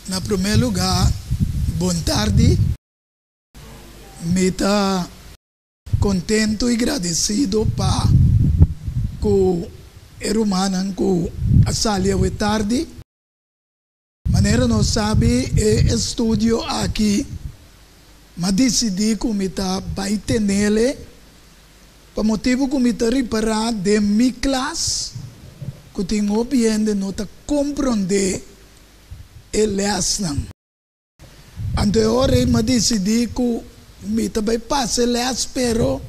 Na promé lugá, bon tardi. Mi ta kontentu i gradesido pa ku e rumannan ku a sali awe tardi. Manera nos sabi e estudio aki, m'a disidí ku mi ta bai tenele pa motibu ku mi ta ripará den mi klas ku tin hopi hende no ta komprondé e lèsnan. Anto e ora ei m'a disidí ku mi ta bai pasa e lès pero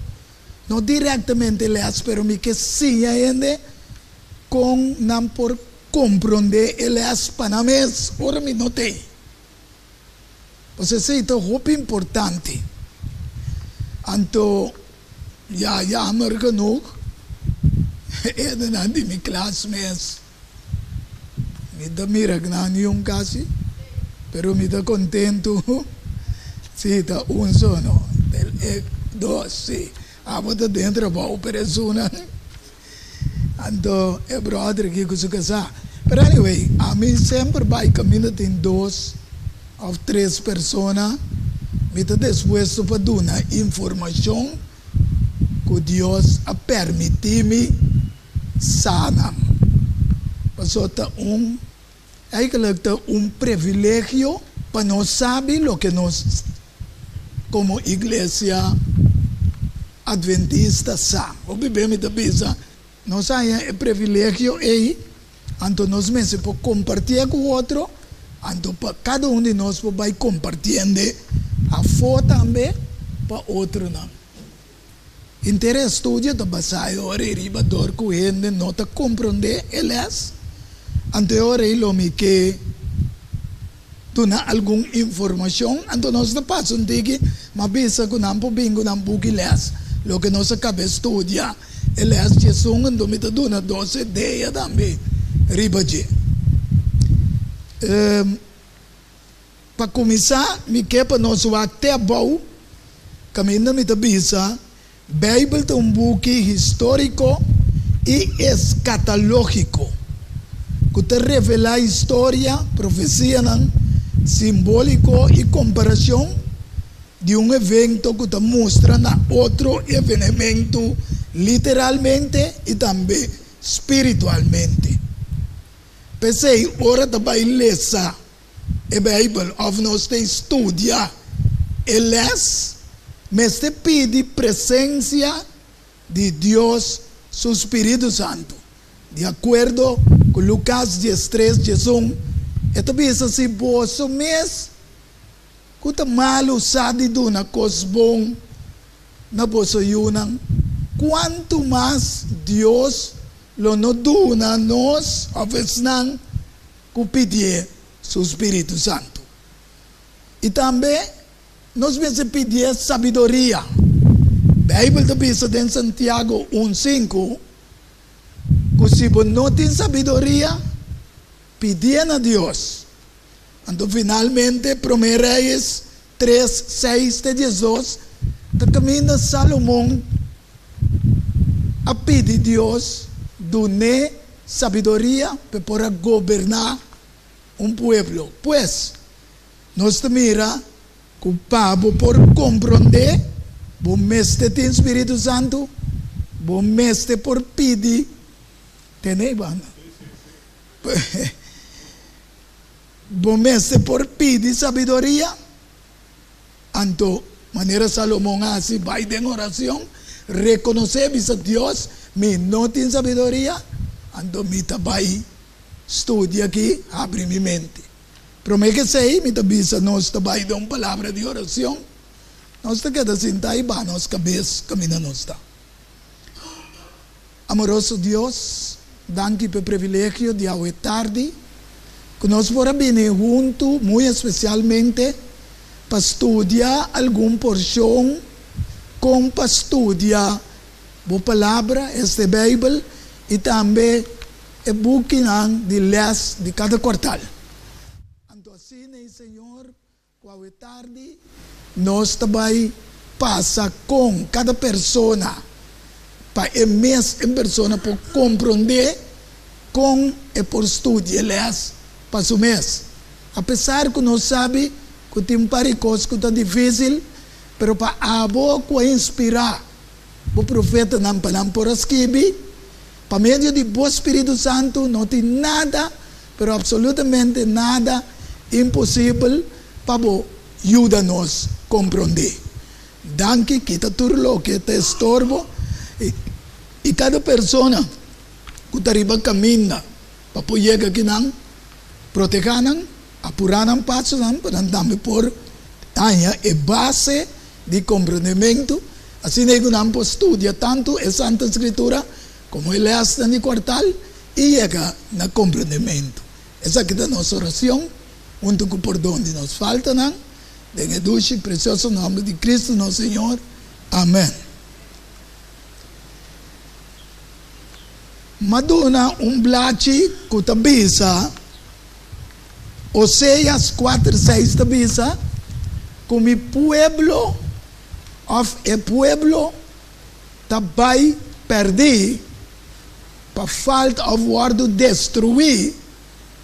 no direktamente e lès pero mi ke siña hende kon nan por Komprondé e lès pa nan mes ora mi no t'ei. Pasobra esei ta hopi importante. Anto, ya jammer genoeg, e hendenan di mi klas mes, mi ta mira ku nan niun kasi, pero mi ta kontentu si ta un so no, dos, si. Abo ta den trabou, pero esunnan. Anto e brother aki ku su kasá. Pero anyway, ami semper bai kaminda tin dos òf tres persona, mi ta despuesto pa duna informashon ku Dios a permití mi sa nan. Pasobra ta un, eigenlijk ta un privilegio pa nos sabi loke nos komo Iglesia Adventista sa. Hopi be mi ta bisa, nos haña e privilegio ei, anto nos mester por kompartié ku otro, anto pa kada un di nos por bai kompartiende afó tambe pa otronan. Henter e estudio ta basá e ora ei riba dor ku hende no ta komprondé e lès, anto e ora ei lo mi ke duna algun informashon, anto nos ta pasa un tiki, ma bisa ku nan por bin ku nan buki lès, loke nos a kaba e studia e lès djesun, anto mi ta duna dos idea tambe riba dje. Pa kuminsá, mi ke pa nos wak te abou kaminda mi ta bisa, Beibel ta un buki históriko i eskatalógiko ku ta revelá historia, profesianan simbóliko i komparashon di un evento ku ta mustra na otro evenementu literalmente i tambe spiritualmente. P'esei, ora ta bai lesa e Beibel òf nos ta studia e lès, mester pidi presensia di Dios su spiritu santu. Di akuerdo ku Lukas diestres diesun, e ta bisa, Si boso mes ku ta malu sa di duna kos bon na boso yunan, kuantu mas Dios lo no duna nos òf esnan ku pidié su spiritu santu. I tambe nos mester pidié sabiduria. Beibel ta bisa den Santiago un sinku ku si bo no tin sabiduria, pidié na Dios. Anto finalmente Promé Reyes tres, seis te diesdos ta kaminda Salomon a pidi Dios dun'é sabiduria pa e por a goberná un pueblo. Pues, nos ta mira ku pa bo por komprondé, bo mester tin spiritu santu, bo mester por pidi, tene banda. Bo mester por pidi sabiduria? Anto, manera Salomon a hasi, bai den oracion, reconoce, bisa Dios, Mi no tin sabiduria, anto mi ta bai studia aki, habri mi mente. Prome ke esei, mi ta bisa nos ta bai den un palabra di oracion, nos ta keda sinta i baha nos cabes caminda nos ta. Amoroso Dios, danki p'e privilegio di awe tardi ku nos por a bini huntu, muy espesialmente pa studia algun porshon kon pa studia Bo Palabra, esta e Beibel, i tambe e bukinan di lès di kada kuartal. Anto asina ei, Señor, Ku awe tardi nos ta bai pasa kon kada persona pa e mes e persona por komprondé kon e por studia e lès pa su mes. Apesar ku nos sabi ku tin un par di kos ku ta difísil, pero pa abo ku a inspirá bo profetanan pa nan por a skibi, pa medio di bo spiritu santu no tin nada, pero apsolutamente nada, imposibel pa bo yuda nos komprondé. Danki, kita tur loke ta estorbo i kada persona ku ta riba kaminda pa por yega akinan, protehá nan, apurá nan pasonan pa nan tambe por haña e base di komprendementu, asina ei ku nan por studia tantu e Santa Skritura komo e lèsnan di kuartal i yega na komprendementu. Esaki ta nos orashon huntu ku pordon di nos faltanan, den e dushi i presioso nòmber di Kristu nos Señor. Amèn. M'a duna un blachi ku ta bisa, Oseas kuater seis ta bisa ku mi pueblo òf e pueblo ta bai pèrdí pa falta òf wòrdu destruí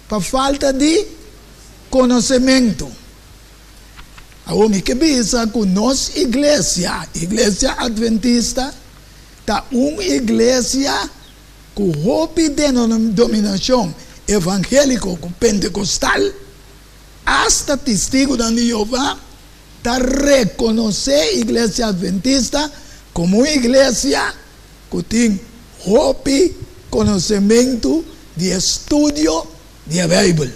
pa falta di konosementu. Awor mi ke bisa ku nos iglesia, Iglesia Adventista, ta un iglesia ku hopi denominashon evangéliko ku pentekostal, asta Testigunan di Jehová ta rekonosé Iglesia Adventista komo un iglesia ku tin hopi konosementu di estudio di e Beibel.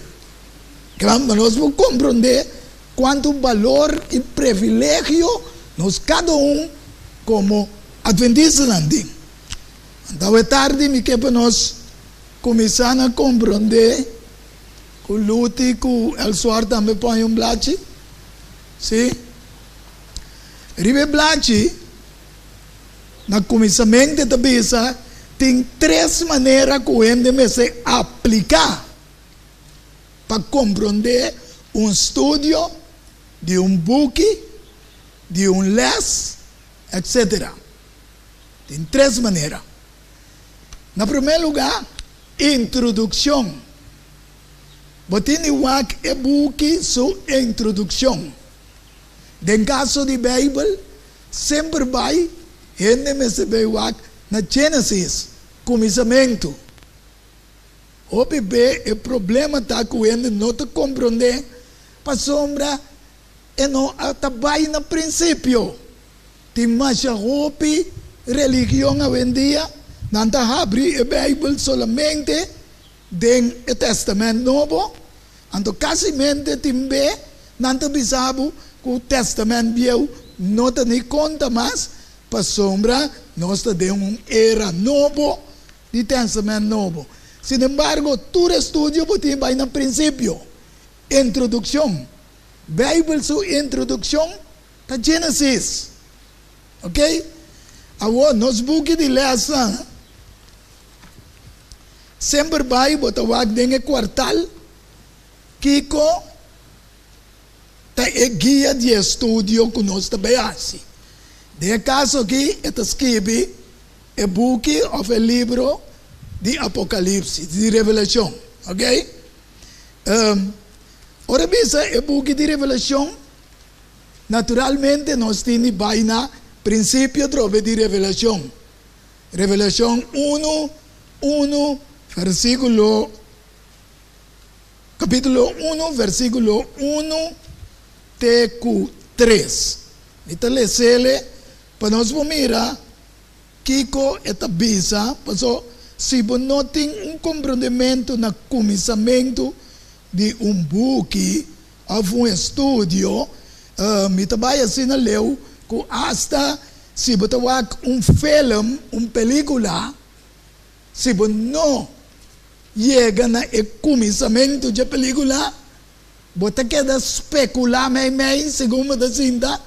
Kla pa nos por komprondé Kuantu balor i privilegio nos kada un komo Atventistanan tin! Anto awe tardi mi ke pa nos kuminsá na komprondé ku Luti ku Elswar tambe pon un blachi. Sí. Riba e blachi, na kuminsamentu e ta bisa tin tres manera ku hende mester apliká. Pa komprondé un studio di un buki, di un lès, etc. Tin tres manera. Na promé lugá, introdukshon. Bo tin di wak e buki su introdukshon. Den kaso di Beibel, semper bai hende mester bai wak na Génesis, Kuminsamentu. Hopi be e problema ta ku hende no ta komprondé pasobra e no a ta bai na prinsipio. Tin masha hopi religion awendia nan ta habri e Beibel solamente den e Tèstamènt Nobo, anto kasimente tin be nan ta bisa bo ku Tèstamènt Bieu no ta ni konta mas pasobra nos ta den un era nobo. Di Tèstamènt Nobo. Sinembargo, tur estudio bo tin bai na prinsipio. Introdukshon. Beibel su introdukshon ta Genesis. Ok? Awor, nos buki di lèsnan semper bai bo ta wak den e kuartal kiko ta e guia di estudio ku nos ta bai hasi. Den e kaso aki e ta skibi E buki òf e libro di Apokalipsis, di Revelashon, ok? Ora bisa e buki di Revelashon, naturalmente nos tin di bai na prinsipio atrobe di Revelashon. Revelashon unu, unu, versíkulo, kapítulo unu, versíkulo unu te ku tres. Mi ta les'ele Pa nos por mira kiko e ta bisa, paso si bo no tin un komprondementu na kuminsamentu di un buki òf un estudio, mi ta bai asina leu ku asta si bo ta wak un film, un pelikula, si bo no yega na e kuminsamentu dje pelikula, Bo ta keda spekulá meimei segun bo ta sinta,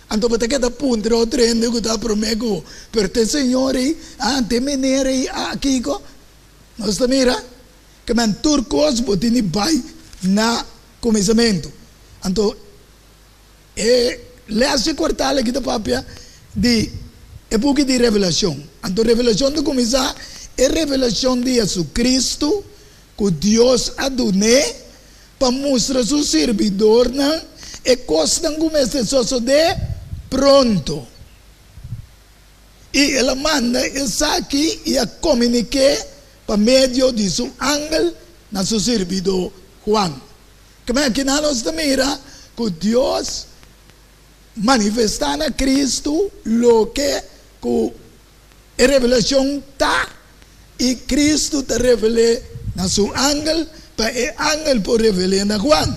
anto bo ta keda puntra otro hende ku ta promé ku bo, pero te señor ei, ah, te meneer ei, ah, kiko? Nos ta mira ke men tur kos bo tin di bai na kuminsamentu. Anto e lès di kuartal aki ta papia di e buki di Revelashon. Anto Revelashon ta kuminsá e revelashon di JesuCristu ku Dios a dun'é. pa mustra su sirbidornan e kosnan ku mester sosodé pronto. I el a manda esaki i a komunik'é pa medio di su angel na su sirbidó Juan. Kmen akinan nos ta mira ku Dios manifestá na Kristu loke ku e revelashon ta, i Kristu ta revel'é na su angel pa e angel por revel'é na Juan,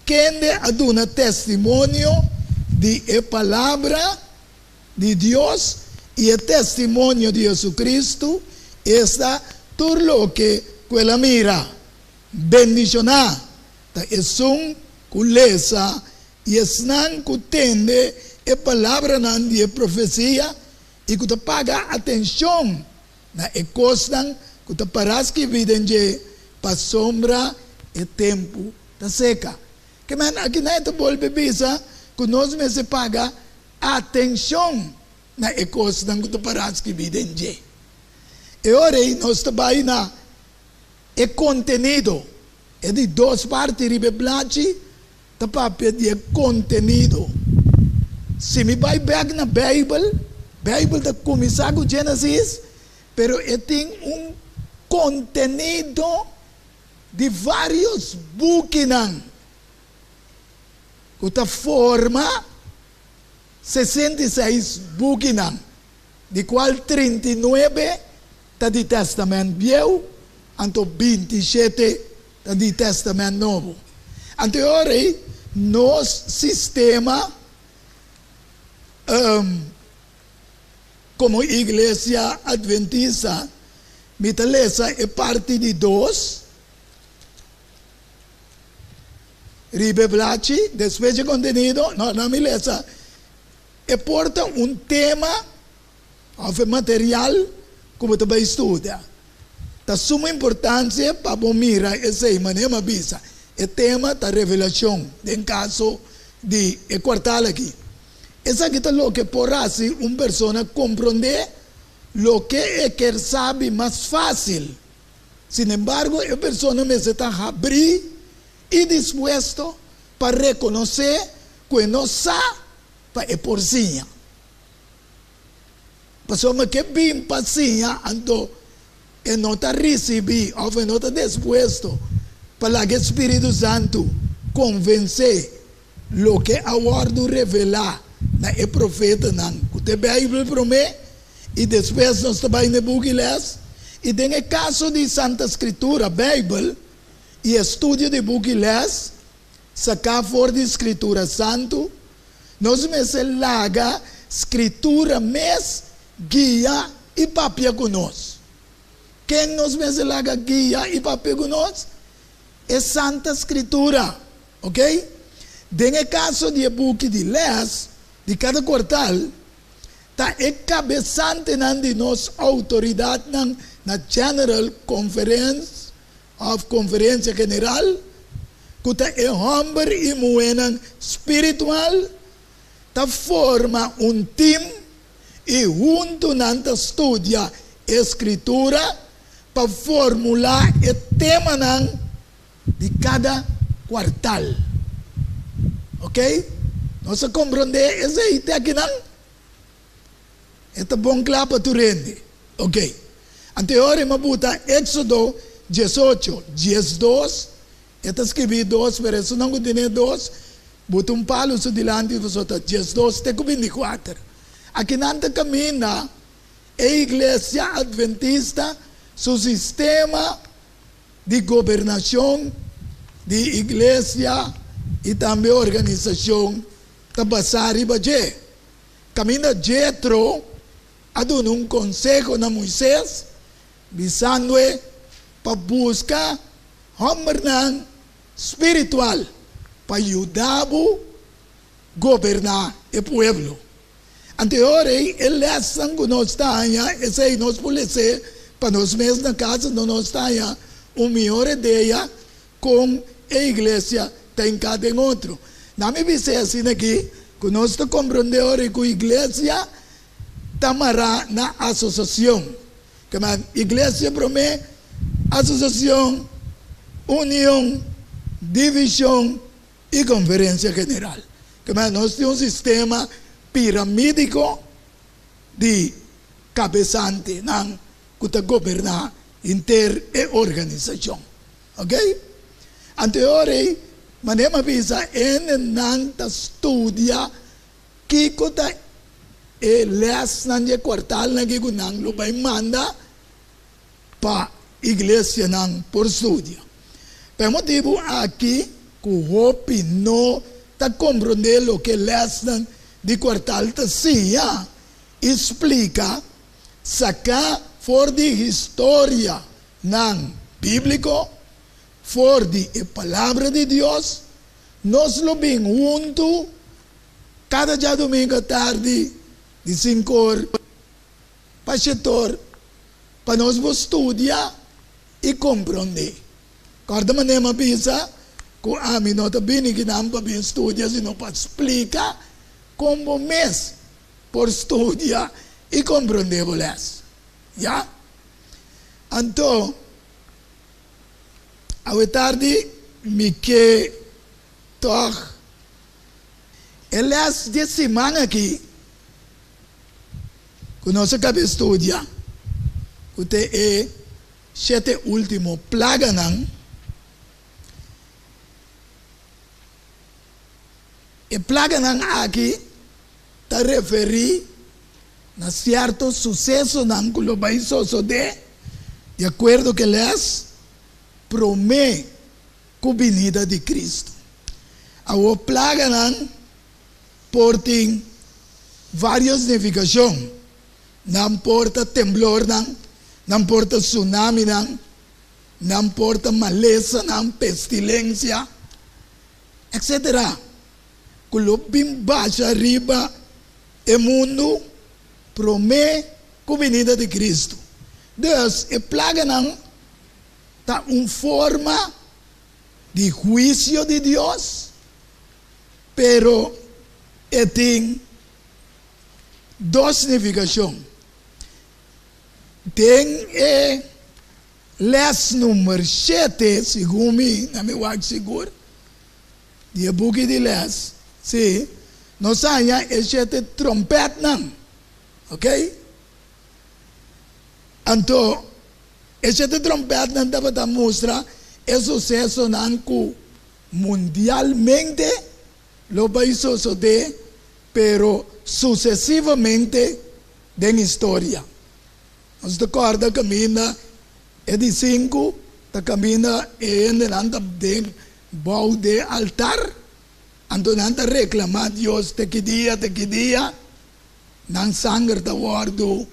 kende a duna testimonio di e palabra di Dios i e testimonio di Jesucristo, esta, tur loke ku el a mira. Bendishoná ta esun ku lesa i esnan ku tende e palabranan di e profesia i ku ta paga atenshon na e kosnan ku ta pará skibí den dje, pasobra e tempu ta seka. Ke men akinan e ta bolbe bisa ku nos mester paga atenshon na e kosnan ku ta pará skibí den dje. E ora ei nos ta bai na e kontenido. E di dos parti riba e blachi ta papia di e kontenido. Si mi bai bèk na Beibel, Beibel ta kuminsá ku Génesis, pero e tin un kontenido di vários bukinan ku ta forma 66 bukinan, di kual 39 ta di Tèstamènt Bieu, anto 27 ta di Tèstamènt Nobo. Anto e ora ei nos sistema komo Iglesia Adventista, mi ta lesa e parti di dos riba e blachi, despues dje kontenido, no, nan mi lesa e por ta un tema òf e material ku bo ta bai studia. Ta suma importansia pa bo mira esei, manera mi a bisa, e tema ta Revelashon den kaso di e kuartal aki. Esaki ta loke por hasi un persona komprondé loke e kier sabi mas fásil. Sinembargo, e persona mester ta habrí i dispuesto pa rekonosé ku e no sa pa e por siña. Pasobra ke bin pa siña anto e no ta risibí òf e no ta dispuesto pa laga e Spiritu Santu konvensé loke a wòrdu revelá na e profetanan ku ta e Beibel promé i despues nos ta bai na e buki lès. I den e kaso di Santa Skritura, Beibel, i e studio di buki lès saká for di Skritura Santu, nos mester laga Skritura mes guia i papia ku nos. Ken nos mester laga guia i papia ku nos? E Santa Skritura. Ok? Den e kaso di e buki di lès di kada kuartal, ta e kabesantenan di nos outoridatnan na General Conference òf Konferensia General, ku ta e hòmber i muhénan spiritual, ta forma un tim i huntu nan ta studia e Skritura pa formulá e temanan di kada kuartal. Ok? Nos a komprondé esei te akinan? E ta bon kla pa tur hende. Ok. Anto e ora e buta Éksodo 18, 12, e ta skibí dos, pero esunnan ku tene dos, buta un palu su dilanti pasobra ta 12 te ku 24. Akinan ta kaminda e Iglesia Adventista su sistema di gobernashon di iglesia i tambe organisashon ta basá riba dje. Kaminda Jetro a duna un konseho na Moises, bisando e pa buska hòmbernan spiritual pa yuda bo goberná e pueblo. Anto e ora ei e lèsnan ku nos ta haña, esei nos por les'é pa nos mes na kas, anto nos ta haña un mihor idea kon e iglesia ta hinká den otro. Na mi bis'é asina aki ku nos ta komprondé ora ei ku iglesia ta mará na asosiashon. Kema iglesia promé, asosiashon, union. Divishon i Konferensia General. Ke manera nos tin un sistema piramídiko di kabesantenan ku ta goberná henter e organisashon. Ok? Anto e ora ei, manera mi a bisa, hendenan ta studia kiko ta e lèsnan di e kuartalnan aki ku nan lo bai manda pa iglesianan por studia. Pa e motibu aki ku hopi no ta komprondé loke lèsnan di kuartal ta siña i splika, saká for di historianan bíbliko, for di e Palabra di Dios, nos lo bin huntu kada djadumingu atardi di sinkor pa shetor pa nos por studia i komprondé. Kòrda manera mi a bisa ku ami no ta bini kinan pa bin studia sino pa splika kon bo mes por studia i komprondé bo lès. Ya? Anto, awe tardi mi ke tòg e lès di e siman aki. Ku nos a kabe studia ku ta e shete último plaganan. E plaganan aki ta referí na sierto susesonan ku lo bai sosodé di akuerdo ku e lès promé ku binida di Kristu. Awor plaganan por tin varios nifikashon. Nan por ta temblornan, nan por ta tsunaminan, nan por ta malesanan, pestilensia, etsetera, ku lo bin basha riba e mundu promé ku binida di Kristu. Dus, e plaganan ta un forma di huisio di Dios. Pero e tin dos nifikashon. Den e lès number shete, segun mi, na mi wak sigur, di e buki di lès, si, nos haña e shete trompètnan. Oke? Anto, e shete trompètnan tabata mustra e susesonan ku Mundialmente lo bai sosodé, pero susesivamente den historia. Nos ta kòrda kaminda e di sinku ta kaminda e hendenan ta den bou de altar, anto nan ta reklamá Dios te ki dia, te ki dia nan sanger ta wòrdu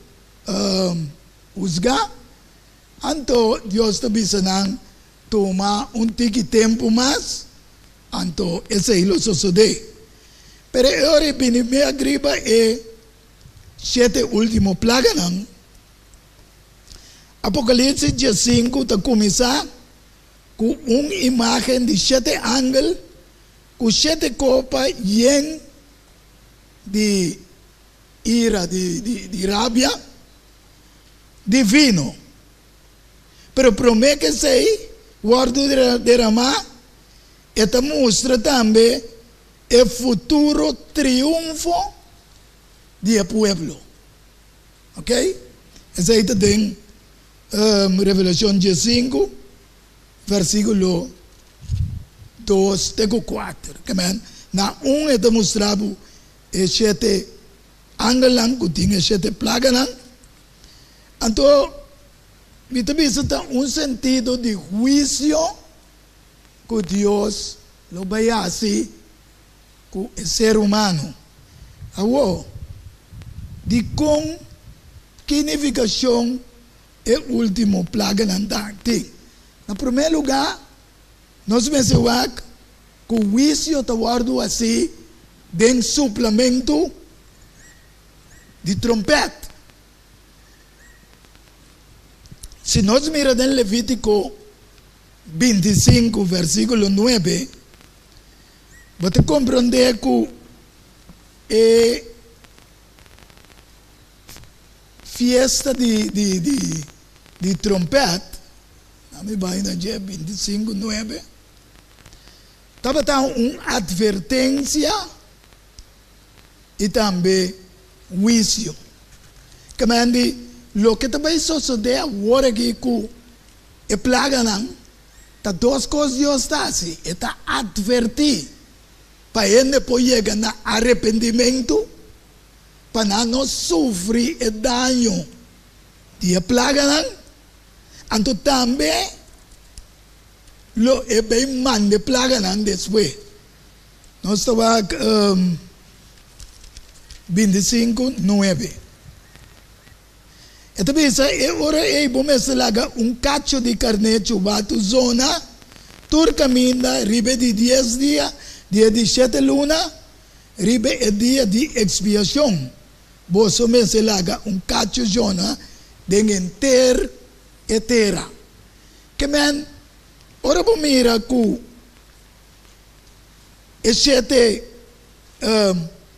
husgá. Anto Dios ta bisa nan, Tuma un tiki tempu mas, anto esei lo sosodé. Pero e ora e bini mi a griba e shete último plaganan. Apokalipsis diesinku ta kuminsá ku un imágen di shete angel ku shete kopa yen di ira, di rabia divino. Pero promé ku esei wòrdu deramá, e ta mustra tambe e futuro triunfo di e pueblo. Ok? Esei ta den Revelashon diesinku, vèrsikulo dos te ku kuater. Amen. Na un e ta mustra bo e shete angelnan ku tin e shete plaganan. Anto mi ta bisa ta un sentido di huisio ku Dios lo bai hasi ku e ser humano. Awor, dikon ki nifikashon e último plaganan ta tin? Na promé lugá, nos mester wak ku huisio ta wòrdu hasí den suplamentu di trompèt. Si nos mira den Levítiko 25 versíkulo 9, bo ta komprondé ku e fiesta di di di di trompèt, na mi bai na dje 25 9. Tabata un atvertensia i tambe huisio. Kemen di loke ta bai sosodé awor aki ku e plaganan, ta dos kos Dios ta hasi, E ta atvertí pa hende por yega na arepentimentu, pa nan no sufri e daño di e plaganan, anto tambe lo e bay manda e plaganan despues. Nos ta wak 25, 9. E ta bisa, E ora ei bo mester laga un kacho di karné chubatu zona tur kaminda riba e di dies dia di e di shete luna, riba e dia di ekspiashon. Boso mester laga un kacho zona den henter e tera. Ke men, ora bo mira ku e shete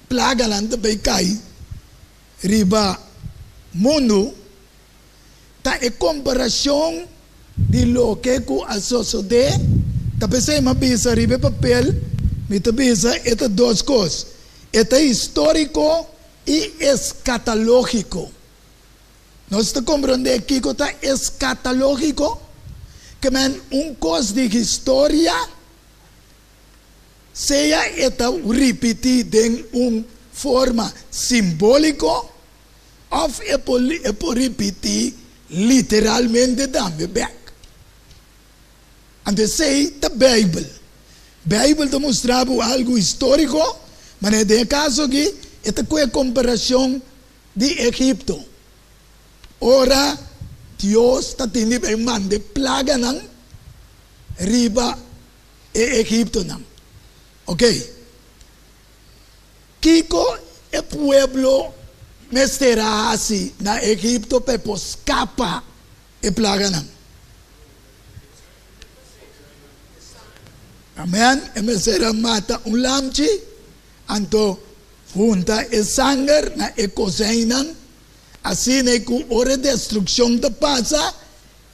plaganan ta bai kai riba mundu, ta e komparashon di loke ku a sosodé. Ta p'esei mi a bisa riba e papel, mi ta bisa e ta dos kos, e ta históriko i eskatalógiko. Nos ta komprondé kiko ta eskatalógiko? Ke men un kos di historia, sea e ta ripití den un forma simbóliko òf e por e por ripití literalmente tambe bèk. Anto esei ta Beibel. Beibel ta mustra bo algu históriko, manera den e kaso aki e ta ku e komparashon di Egipto. Ora Dios ta tin di bai manda e plaganan riba e egiptonan. Ok. Kiko e pueblo mester a hasi na Egipto pa e por skapa e plaganan? Amen. E mester a mata un lamchi, anto Hunta e sanger na e kozijnnan, asina ku ora e destrukshon ta pasa,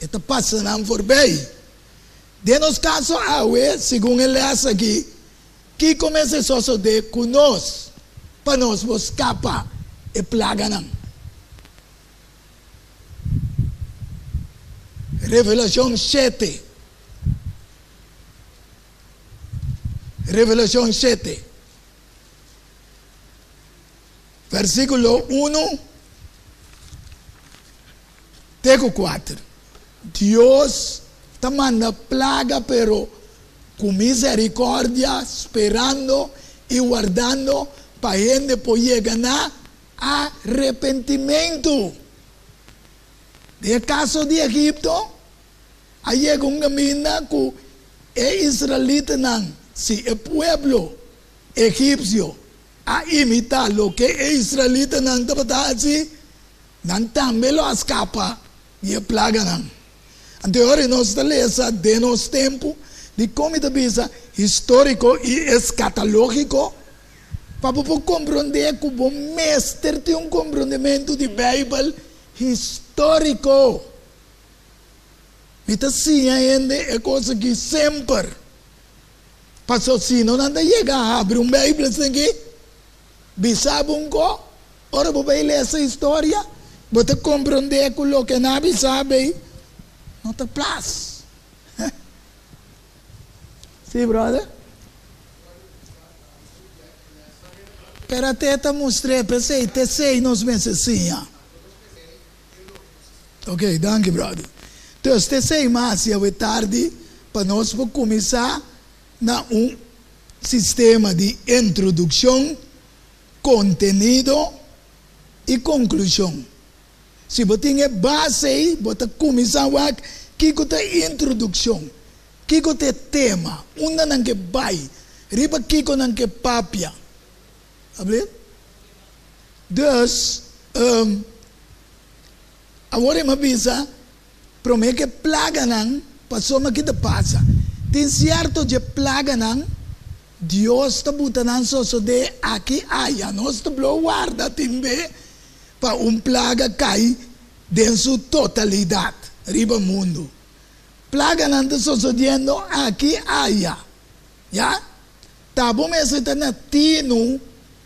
e ta pasa nan forbei. Den nos kaso awe, segun e lès aki, kiko mester sosodé ku nos pa nos por skapa e plaganan? Revelashon shete. Revelashon shete. Versíkulo unu te ku kuater. Dios ta manda plaga pero ku miserikòrdia, sperando i wardando pa hende por yega na arepentimentu. Den e kaso di Egipto, A yega un kaminda ku e israelitanan, sí, e pueblo egipsio, a imitá loke e israelitanan tabata hasi, nan tambe lo a skapa di e plaganan. Anto e ora nos ta lesa den nos tempu dikon mi ta bisa históriko i eskatalógiko, pa bo por komprondé ku bo mester tin un komprondementu di Beibel históriko. Mi ta siña hende e kos aki semper, pasobra si no nan ta yega a habri un Beibel esaki, bisa bo un ko, ora bo bai lesa historia, bo ta komprondé ku loke nan a bisa bei no ta plas. Sí, brother? Pero ate ta mustr'é, p'esei, t'esei nos mester siña. Ok, danki brother. Dus t'esei mas awe tardi pa nos por kuminsá na un sistema di introdukshon, kontenido i konklushon. Si bo tin e base ei, bo ta kuminsá wak kiko ta introdukshon, kiko ta e tema, unda nan ke bai, riba kiko nan ke papia. Abli? Dus, awor e mi a bisa, promé ku e plaganan, pasobra ki ta pasa? Tin sierto dje plaganan, Dios ta buta nan sosodé aki aya. Nos ta blo warda tin be pa un plaga kai den su totalidat riba mundu. Plaganan ta sosodiendo aki aya. Ya? Ta bo mester ta na tinu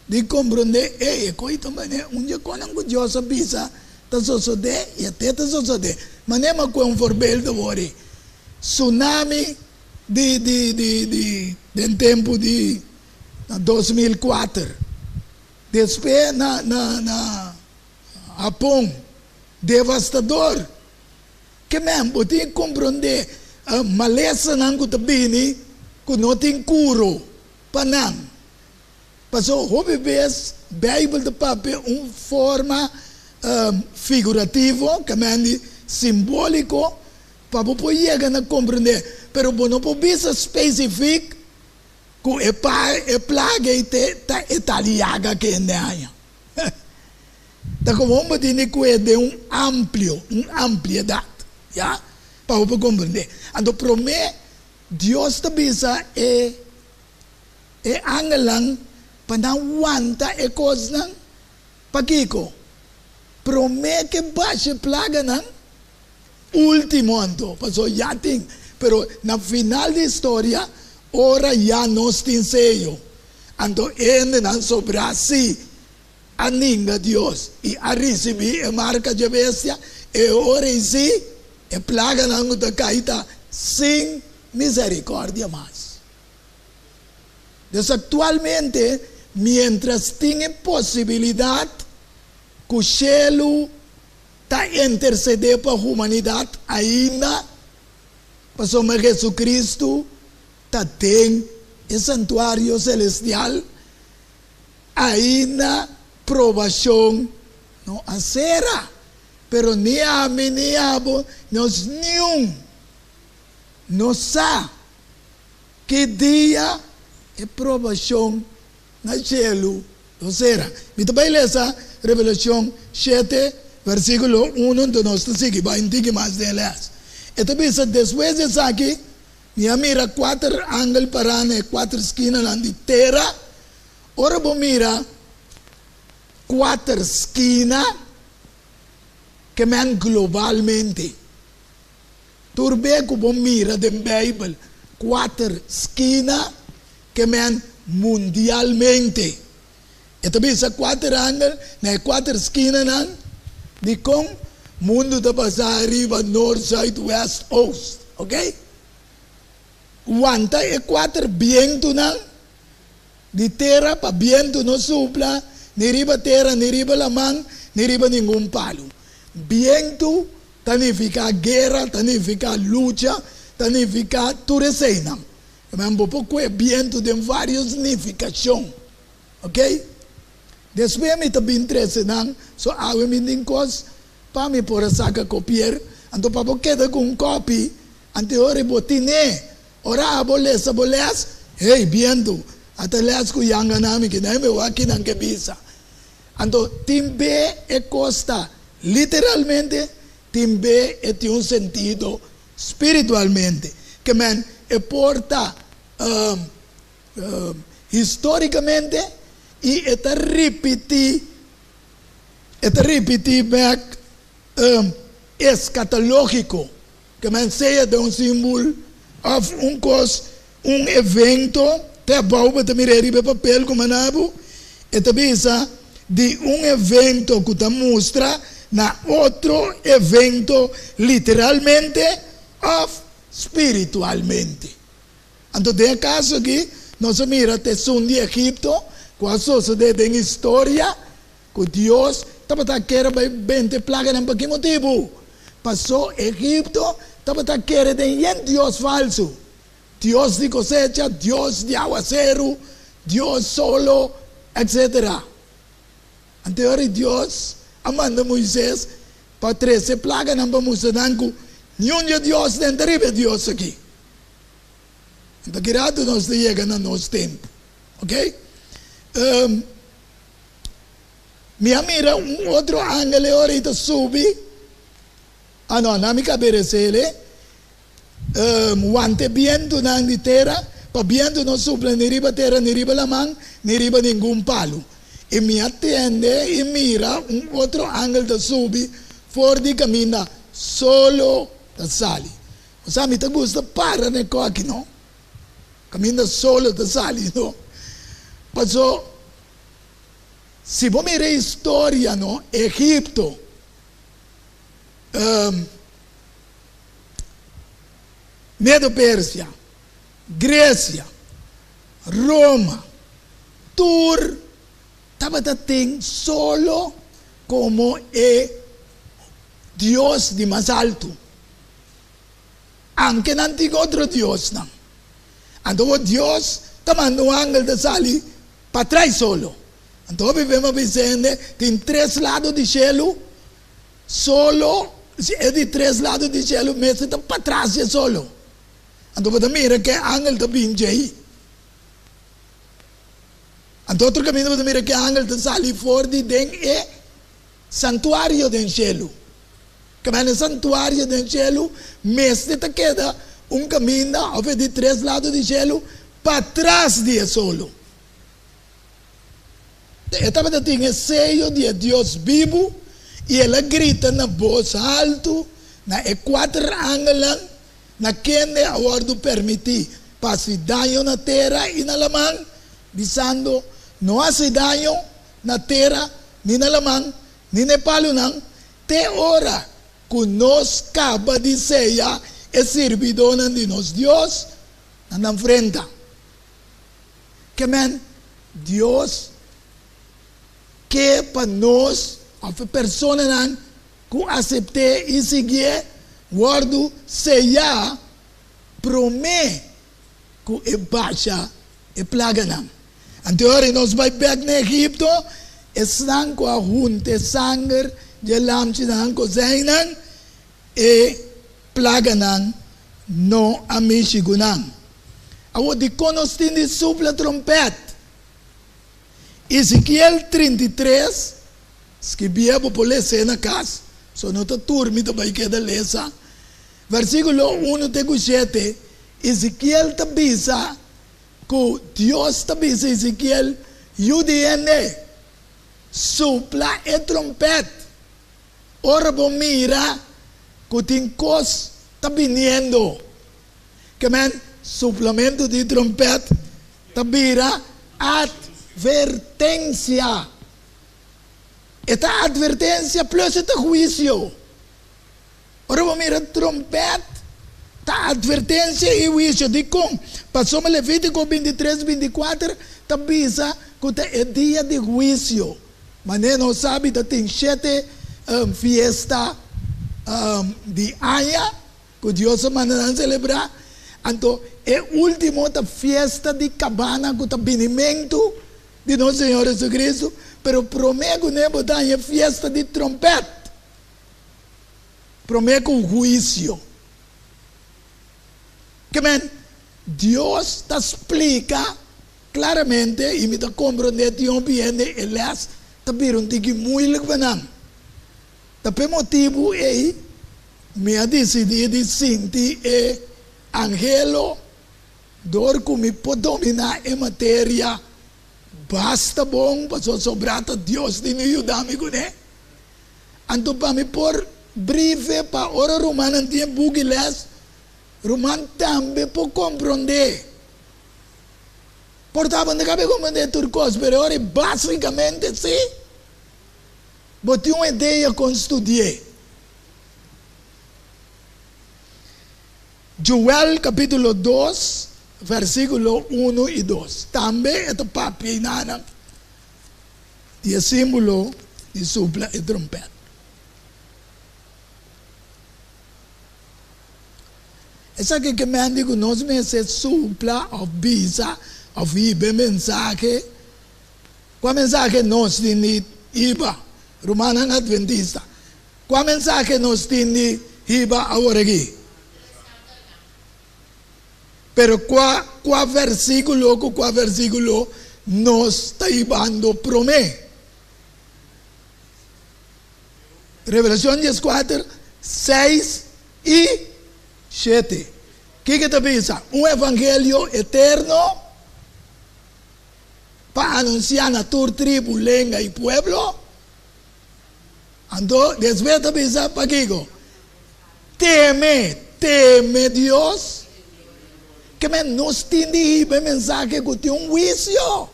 di komprondé, ey, e koi ta manera un dje konan ku Dios a bisa ta sosodé i a te ta sosodé. Manera mi a kue un voorbeeld awor ei, tsunami di di di di den tempu di na 2004, despues na na na Hapon, devastador. Ke men bo tin komprondé malesanan ku ta bini ku no tin kuro pa nan. Pasobra hopi bes Beibel ta papia un forma figurativo, ke men di simbóliko, pa bo por yega na komprondé. Pero bo no por bisa spesifik ku e e plaga ei ta e tal yaga kende haña. Ta komo un bo tin di kue den un amplio, un ampliedat, ya, pa bo por komprendé. Anto promé Dios ta bisa e e angelnan pa nan wanta e kosnan, pakiko? Promé ke basha e plaganan, último anto, pasobra ya tin, pero na final di historia, ora ya nos tin seyo, anto e hendenan sobrá sí. A ninga Dios i a risibí e marka dje bestia, e ora ei sí e plaganan ku ta kai ta sin miserikòrdia mas. Dus aktualmente, miéntras tin e posibilidat ku shelu ta intersedé pa humanidat ainda, pasobra Jesucristo ta den e santuario selestial, Ainda probashon no a sera, pero ni ami ni abo nos niun no sa ki dia e probashon na shelu lo sera. Mi ta bai lesa Revelashon shete versikulo unu, anto nos ta sigui bai un tiki mas den e les. E ta bisa, Despues di esaki mi a mira kuater angel pará na e kuater skinanan di tera. Ora bo mira kuater skina ke men globalmente. Tur be ku bo mira den Beibel kuater skina ke men mundialmente. E ta bisa kuater angel na e kuater skinanan dikon mundu ta pasa ariba nort, zuid, west, oost. Ok? Wanta e kuater bientunan Di tera pa bientu no supla, ni riba tera, ni riba laman, ni riba ningun palu. Bientu ta nifiká guera, ta nifiká lucha, ta nifiká tur eseinan. Amen. Bo por kue bientu den vários nifikashon. Oke? Despues mi ta bin trese nan, so awe mi tin kos pa mi por a saka kopier, anto pa bo keda ku un kòpi, anteori bo tin'é. Ora abo lesa bo les, hey, bientu, ata les ku yanga na mi, kina mi wak kinan ke bisa. Anto tin be e kos ta literalmente, tin be e tin un sentido spiritualmente. Ke men e por ta histórikamente i e ta ripití, e ta ripití bèk eskatológiko. Ke men sea den un simbol òf un kos, un evento, te abou bo ta mir'é riba e papel ku manda bo, e ta bisa di un evento ku ta mustra na otro evento literalmente òf spiritualmente. Anto den e kaso aki nos a mira te esun di Egipto ku a sosodé den historia Ku Dios tabata kere bai bente plaganan pa ki motibu? Pasó Egipto tabata kere den yen dios falsu, dios di kosecha, dios di awaseru, dios solo, etsetera. Anto ora Dios a manda Moises pa trese plaganan pa mustra nan ku niun di e diosnan ta riba e dios aki. Anto ki ratu nos ta yega na nos tempu, ok? Mi a mira un otro angel e ora ei ta subi, ah no, na mi kaberesele, wanta e bientunan di tera, pa bientu no supla ni riba tera, ni riba laman, ni riba ningun palu. I mi a tende i mira un otro angel ta subi for di kaminda solo ta sali. Osea, mi ta gusta para na e koki, no? Kaminda solo ta sali, no? Paso, si bo mira e historia, no, Egipto, Medo-Persia, Grecia, Roma, tur tabata tin solo komo e dios di mas altu. Anke nan tin otro diosnan. Anto bo Dios ta manda un angel ta sali pa trai solo. Anto hopi bem a bisa hende tin tres lado di shelu, solo, si e di tres lado di shelu mester ta patras dje solo. Anto bo ta mira ke angel ta bin djei. Anto otro kaminda bo ta mira ke angel ta sali for di den e santuario den shelu. Kaminda e santuario den shelu mester ta keda un kaminda òf e di tres lado di shelu patras di e solo. E tabata tin e seyo di e Dios bibu, i el a grita na bos haltu na e kuater angelnan na kende a wòrdu permití pa hasi daño na tera i na laman, bisando, No hasi daño na tera ni na laman ni na e palunan, te ora ku nos kaba di seya e sirbidónan di nos Dios na nan frenta. Ke men, Dios ke pa nos, òf e personanan ku asept'é i siguié, wòrdu seyá promé ku e basha e plaganan. Anto ora nos bai bèk na Egipto, esnan ku a hunta e sanger dje lamchinan ku zeinan, e plaganan no a mishi ku nan. Awor, dikon nos tin di supla trompèt? Ezekiel 33, skibié bo por les'é na kas, so no ta tur mi ta bai keda lesa. Versíkulo unu te ku shete, Ezekiel ta bisa ku Dios ta bisa Ezekiel, Yu di hende, supla e trompèt ora bo mira ku tin kos ta biniendo. Ke men, suplamentu di trompèt ta bira atvertensia. E ta atvertensia plus e ta huisio. Ora bo mira trompèt, ta atvertensia i huisio. Dikon? Pasobra Levítiko bintitres, bintikuater ta bisa ku ta e dia di huisio. Manera nos sabi ta tin shete fiesta di aña ku Dios a manda nan selebrá. Anto e último ta fiesta di kabana ku ta binimentu di nos Señor Jesucristo. Pero promé ku ne bo ta haña fiesta di trompèt. Promé ku huisio. Ke men, Dios ta splika klaramente i mi ta komprondé tin hopi hende e lès ta bira un tiki muilik pa nan. Ta p'e motibu ei mi a disidí di sinti e angelo dor ku mi por dominá e materia basta bon pasobra sobrá ta Dios tin di yuda mi kuné. Anto pa mi por brife pa ora rumannan tin e buki les, ruman tambe por komprondé. Por ta bo no ta kabe komprondé tur kos, pero e ora ei basikamente si bo tin un idea kon studi'é. Joel kapítulo dos, versíkulo unu i dos tambe e ta papia einanan. Di e símbolo di supla e trompèt. Esaki ke men di ku nos mester supla òf bisa òf hiba e mensahe. Kua mensahe nos tin di hiba, rumannan atventista? Kua mensahe nos tin di hiba aworakí? Pero kua kua versíkulo ku kua versíkulo nos ta hibando promé? Revelashon dieskuater, seis i shete. Kiko ta bisa? Un evangelio eterno pa anunsiá na tur tribu, lenga i pueblo. Anto despues ta bisa pakiko? Teme, teme Dios. Ke men nos tin di hiba e mensahe ku tin un huisio.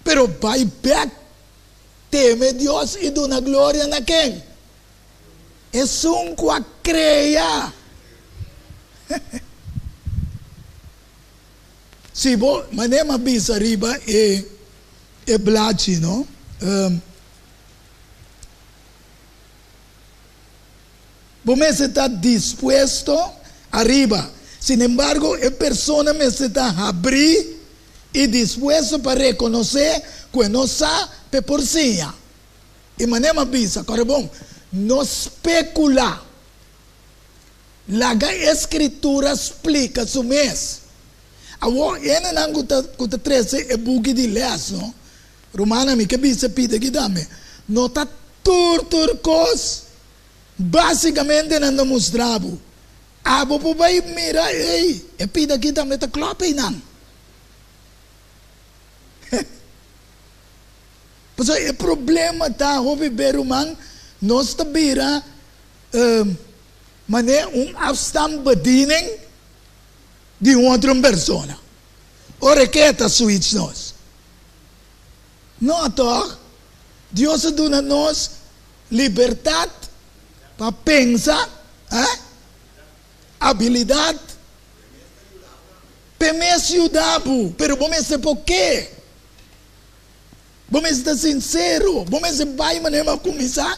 Pero bai bèk, teme Dios i duna gloria na ken? Esun ku a krea. Si bo, manera mi a bisa riba e e blachi, no? Bo mester ta dispuesto ariba. Sin embargo, e persona mester ta habrí i dispuesto pa rekonosé ku e no sa p'e por siña. I manera mi a bisa, kòrda bon, no spekulá. Laga e Skritura splika su mes. Awor, hendenan ku ta ku ta trese e buki di lès, no? Rumannan, mi ke bisa pida aki tambe, no ta tur tur kos básikamente nan ta mustra bo. Abo por bai mira, ey, e pida aki tambe ta klòp einan. Pasobra e problema ta, hopi be ruman, nos ta bira manera un afstandsbediening di un otro persona. Ora e ke ta switch nos. No tòg? Dios a duna nos libertat pa pensa, eh? Abilidat p'e mes yuda bo, pero bo mester por ke. Bo mester ta sinsero, bo mester bai manera bo a kuminsá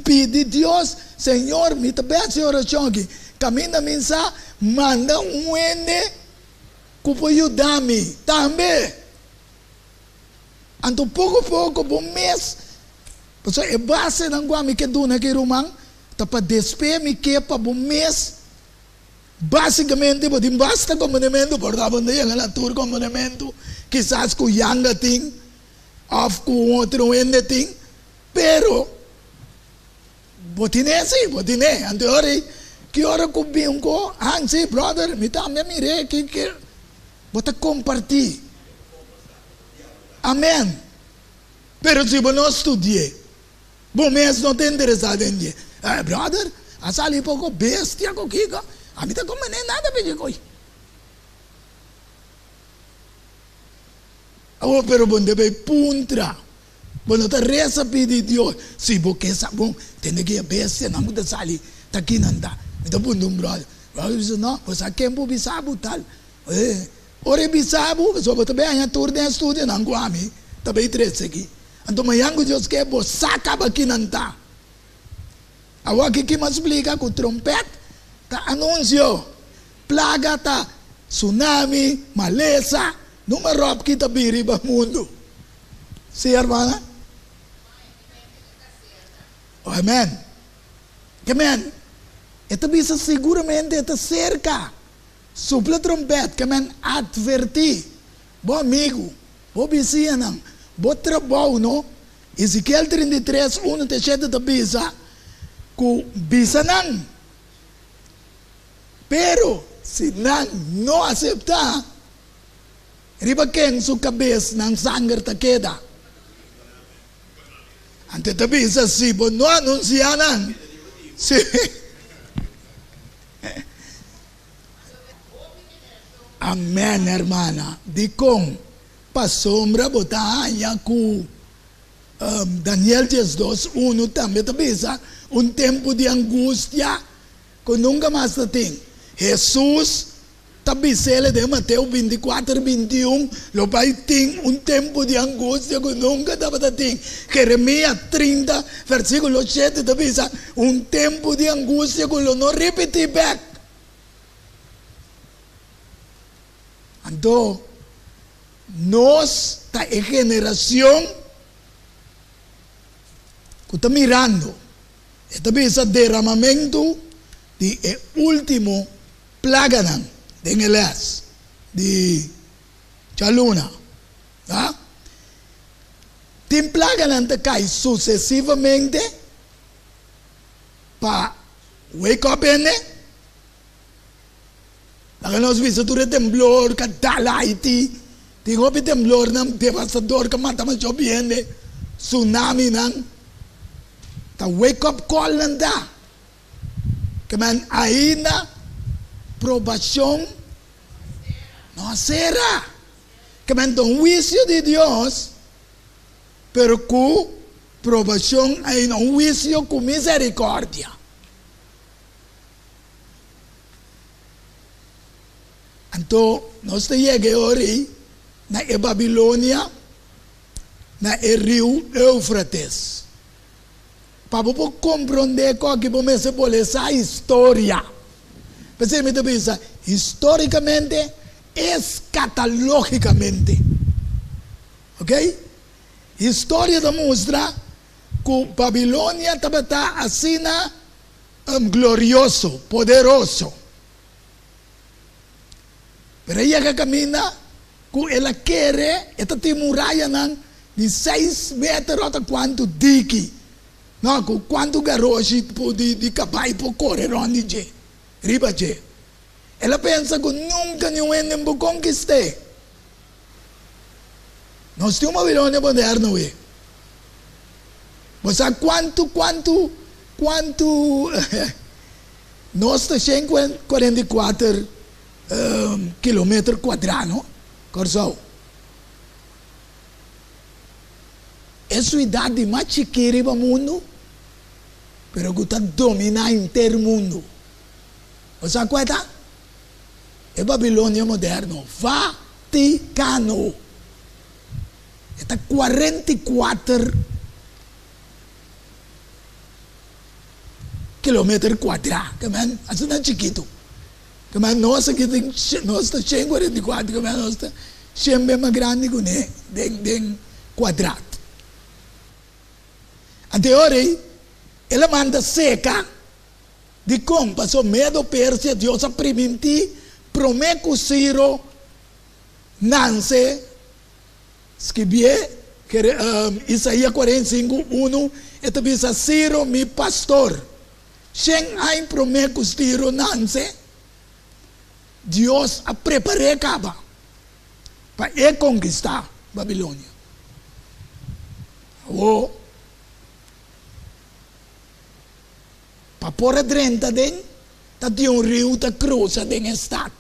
pidi Dios, Señor, mi ta bèt si orashon aki, kaminda mi sa, manda un hende ku por yuda mi tambe. Anto poko poko bo mes, pasobra e basenan ku ami ke duna aki ruman, ta pa despe mi ke pa bo mes, basikamente bo tin basta komponementu, por ta bo no ta yega na tur komponementu, kisas ku Yanga tin òf ku un otro hende tin, pero bo tine si, bo tine. Anto e ora ei, ki ora ku bin ku, han si brother, mi tambe a mir'é, ki ki. Bo ta kompartí. Amèn. Pero si bo no studi'é, bo mes no ta interesá den dje. Eh, bròder, a sali poko bestia ku kiko. Ami ta komené nada pa dje koi. Awor, pero bo no debe puntra. Bo no ta resa pidi Dios. Si bo ke sa bon, tende ki e bestianan ku ta sali ta kinan ta. Mi ta puntra un bròder. Bròder bisa, no, bo sa ken por bisa bo tal. E ora e bisa bo, pasobra bo ta bay haña tur den e studionan ku ami ta bay trese aki. Anto mañan ku Dios ke, bo sa kaba kinan ta. Awor aki ki mi a splika ku trompèt ta anunsio, plaga ta tsunami, malesa, numa ròp ki ta bin riba mundu. Si, hermana? Amen. Ke men, e ta bisa siguramente e ta serka. Supla trompèt, ke men atvertí bo amigu, bo bisiñanan, bo trabou, no? Ezekiel 33, unu te shete ta bisa ku bisa nan. Pero si nan no aseptá, riba ken su kabes nan sanger ta keda? Anto e ta bisa, si bo no anunsiá nan, si. Amen hermana. Dikon? Pasobra bo ta haña ku Daniel 12 unu tambe ta bisa un tempu di angustia ku nunka mas ta tin. Hesus Ta bis'el den Mateo 24, 21, Lo bai tin un tempu di angustia ku nunka tabata tin. Jeremia 30, versíkulo 7 ta bisa, Un tempu di angustia ku lo no ripití bèk. Anto, nos ta e generashon ku ta mirando. E ta bisa deramamentu di e último Plaganan den e les di djaluna, ta? Tin plaganan ta kai susesivamente pa wake up hende. Laga nos bisa tur e temblor ka dal Haiti, tin hopi temblornan devastador ka mata masha hopi hende, tsunaminan, ta wake up call nan ta. Ke men ainda. Probashon no a sera. Ke men ta un huisio di Dios, pero ku probashon ainda, un huisio ku miserikòrdia. Anto nos ta yega e ora ei na e Babilonia, na e riu Eufrates. Pa bo por komprondé koki bo mester bolé sa historia. P'esei mi ta bisa histórikamente, eskatalógikamente. Ok? Historia ta mustra ku Babilonia tabata asina glorioso, poderoso. Pero e yega kaminda ku el a kere e ta tin murayanan di seis meter ota kuantu diki, no, ku kuantu garoshi di kabai por kore rònt di dje, riba dje. El a pensa ku nunka niun hende por konkist'é. Nos tin un Babilonia moderno awe. Bo sa kuantu, kuantu, kuantu nos ta 144 kilometer kuadrá, no? Kòrsou. E suidat di mas chikí riba mundu, pero ku ta dominá henter mundu. Bo sa kua e ta? E Babilonia moderno, Vatikano. E ta 44 kilometer kuadrá, ke men asina chikitu. Ke men nos aki tin, nos ta 144, ke men nos ta shen be mas grandi kuné den den kuadrat. Anto e ora ei el a manda seka. Dikon? Pasobra Medo Persia Dios a primintí promé ku Siro nanse. Skibié Isaías 45, unu, e ta bisa, Siro mi pastor. Shen aña promé ku Siro nanse, Dios a prepar'é kaba pa e konkistá Babilonia. Awor. Pa por a drenta den, ta tin un riu ta krusa den e stat.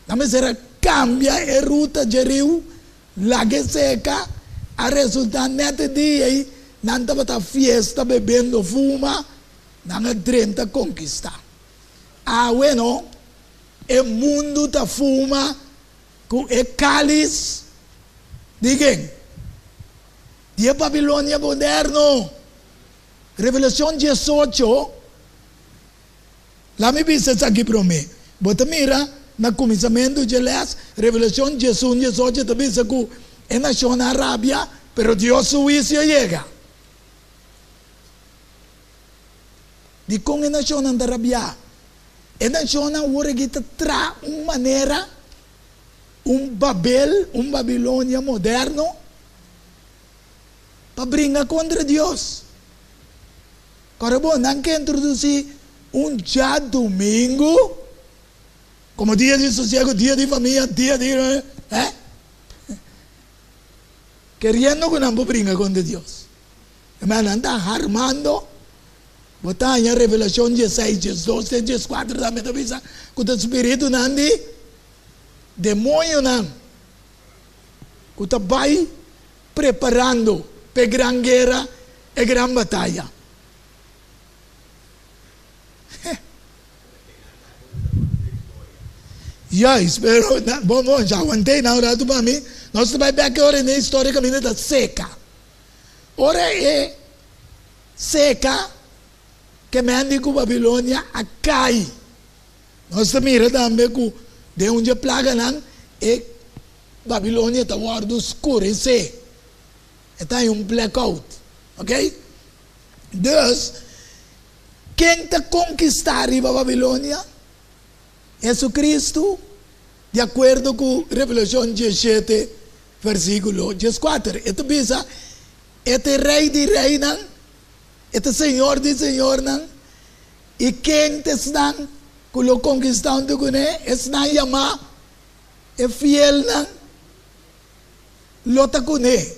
Nan mester a kambia e ruta dje riu, laga e seka. A resultá nèt e dia ei nan tabata fiesta bebendo fuma, nan a drenta konkistá. Awe no, e mundu ta fuma ku e kális di ken? Di e Babilonia moderno. Revelashon 18, Laat mi bisa esaki promé. Bo ta mira na kuminsamentu dje lès, Revelashon 11, 18 ta bisa ku e nashonnan a rabia, pero Dios su huisio a yega. Dikon e nashonnan ta rabiá? E nashonnan awor aki ta traha un manera, un Babel, un Babilonia moderno, pa bringa kontra Dios. Kòrda bon, nan ke introdusí un djadumingu komo dia di sosiego, dia di famia, dia di eh? Keriendo ku nan por bringa kontra Dios. Amen, nan ta harmando. Bo ta haña Revelashon 16, 12 te 14 tambe ta bisa ku ta spiritunan di demoñonan ku ta bai preparando p'e gran guera, e gran bataya. Juist, pero bon bon, ya aguant'é nan un ratu pa mi. Nos ta bai bek e ora e historia kaminda ta seka. Ora e seka, ke men di ku Babilonia a kai. Nos ta mira tambe ku den un dje plaganan e Babilonia ta wòrdu skuresé. E ta haña un blackout. Ok? Dus, ken ta konkistá riba Babilonia? Hesukristu, di akuerdo ku Revelashon 17, versíkulo 14. E ta bisa, E ta e Rei di reinan, e ta Señor di señornan, i ken ta esnan ku lo konkistá huntu kuné? Esnan yamá E fielnan lo ta kuné.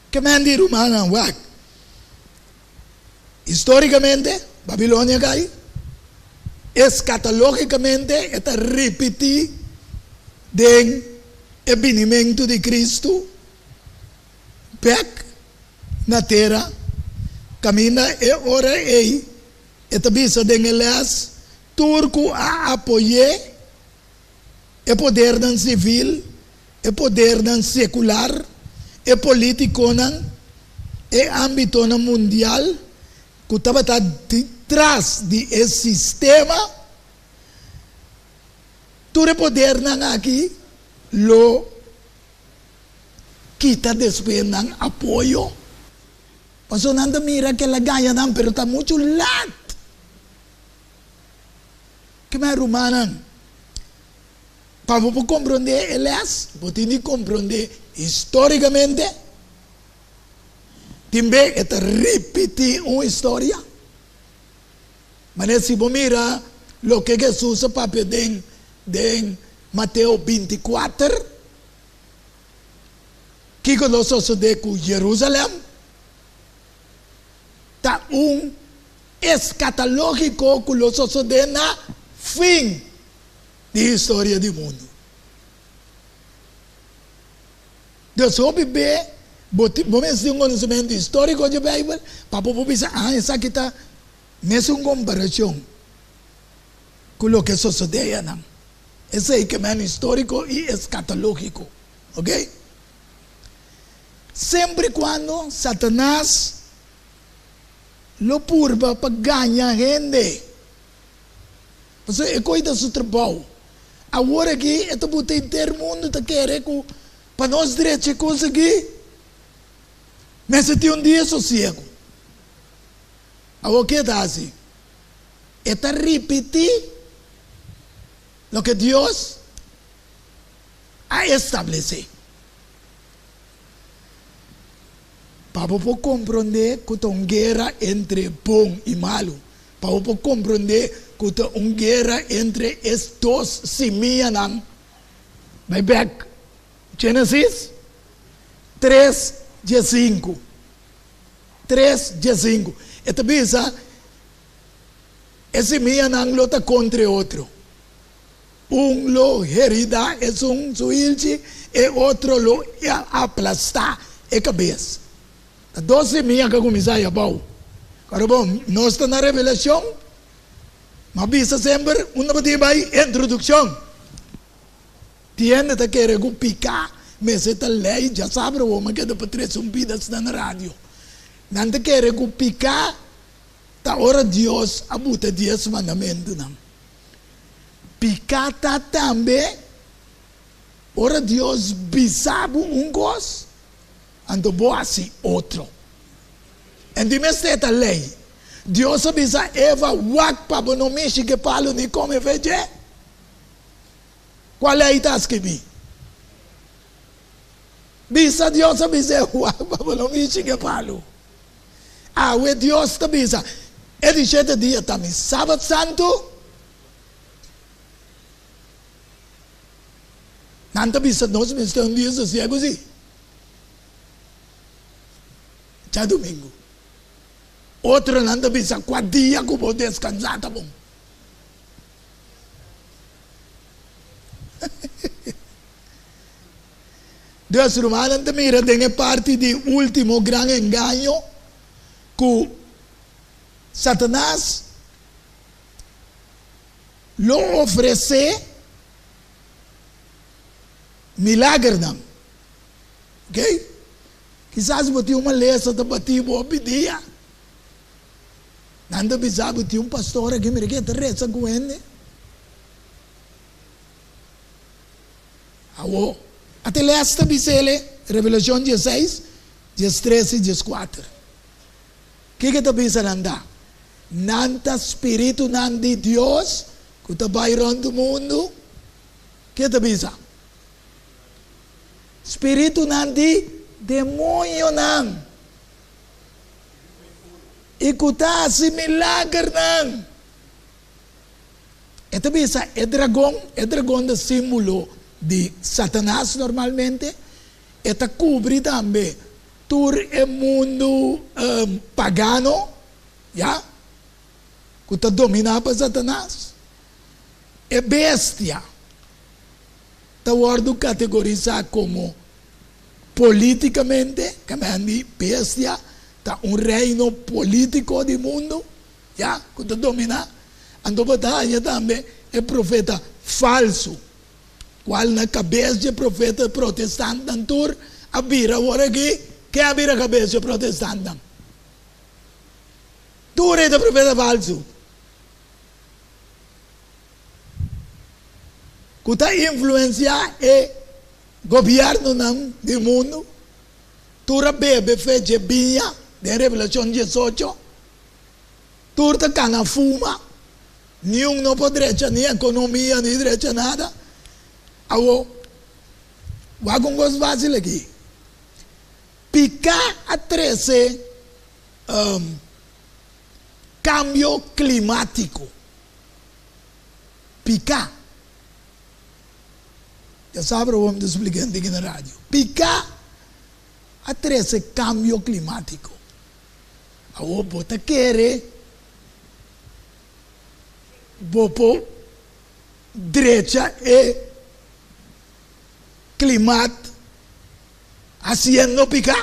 Ke men di rumannan wak? Histórikamente, Babilonia kai. Eskatológikamente e ta ripití den e binimentu di Kristu bèk na tera, kaminda e ora ei e ta bisa den e lès tur ku a apoy'é, e podernan sivil, e podernan sekular, e polítikonan, e ámbitonan mundial ku tabata tras di e sistema, tur e podernan aki lo kita despues nan apoyo, pasobra nan ta mira ke el a gaña nan, pero ta muchu lat. Kima rumannan, pa bo por komprondé e lès, bo tin di komprondé histórikamente. Tin be e ta ripití un historia. Manera si bo mira loke Hesus a papia den den Mateo 24, kiko lo sosodé ku Jerusalèm? Ta un eskatalógiko ku lo sosodé na fin di historia di mundu. Dus hopi be bo tin bo mester tin un konosementu históriko dje Beibel pa bo por bisa, ah, esaki ta mesun komparashon ku loke a sosodé ayanan. Esei ke men históriko i eskatológiko. Oke? Semper i kuando Satanas lo purba pa gaña hende. Pasobra e koi ta su trabou. Awor aki e ta buta henter mundu ta kere ku pa nos drecha e kos aki mester tin un dia sosiegu. Awor ke e ta hasi? E ta ripití loke Dios a establesé. Pa bo por komprondé ku ta un guera entre bon i malu. Pa bo por komprondé ku ta un guera entre e dos simianan. Bai bèk Génesis tres diesinku. Tres diesinku. E ta bisa e simianan lo ta kontra e otro. Un lo heridá esun su hilchi, e otro lo aplastá e kabes. Ta dos simia ku a kuminsá ei abou. Ora bon, nos ta na Revelashon, m'a bisa semper unda bo tin bai introdukshon. Tin hende ta kere ku piká mester ta lei, djasabra awor m'a keda pa trese un bida asina na radio. Nan ta kere ku piká ta ora Dios a buta dies mandamentunan. Piká ta tambe ora Dios bisa bo un kos, anto bo hasi otro. En di mester ta lei. Dios a bisa Eva, Wak pa bo no mishi ku e palu ni kome fe dje. Kua lei ta skibí? Bisa Dios a bis'é, Wak pa bo no mishi ku e palu. Awe Dios ta bisa, E di shete dia ta mi Sabat santu. Nan ta bisa nos mester un dia sosiegu si. Djadumingu. Otronan ta bisa kua dia ku bo deskansá ta bon. Dus rumannan ta mira den e parti di último gran engaño ku Satanas lo ofresé milagernan. Ok? Kisas bo tin un malesa ta bati bo hopi dia. Nan ta bisa bo tin un pastor aki, mira ke ta resa ku hende. Awor, ata e lès ta bisa el e, Revelashon dieseis, diestres i dieskuater. Kiko e ta bisa nan ta? Nan ta spiritunan di Dios ku ta bai rònt mundu. Ke ta bisa? Spiritunan di demoñonan i ku ta hasi milagernan. E ta bisa e dragon, e dragon ta símbolo di Satanas normalmente, e ta kubri tambe tur e mundu pagano, ya, ku ta dominá pa Satanas. E bestia ta wòrdu kategorisá komo polítikamente, kamendi bestia ta un reino polítiko di mundu, ya, ku ta dominá. Anto bo ta haña tambe e profeta falsu, kual na kabes dje profeta protestantnan tur a bira awor aki. Ken a bira kabes dje protestantnan? Tur e ta profeta falsu. Ku ta influensiá e gobièrnunan di mundu. Tur a bebe fe dje biña den Revelashon 18. Tur ta kana fuma. Niun no por drecha ni ekonomia ni drecha nada. Awor, wak un kos fásil aki. Piká a trese kambio klimátiko. Piká. Ya sa pero bo mi ta splika hende aki na radio. Piká a trese kambio klimátiko. Awor bo ta kere bo por drecha e klimat hasiendo piká?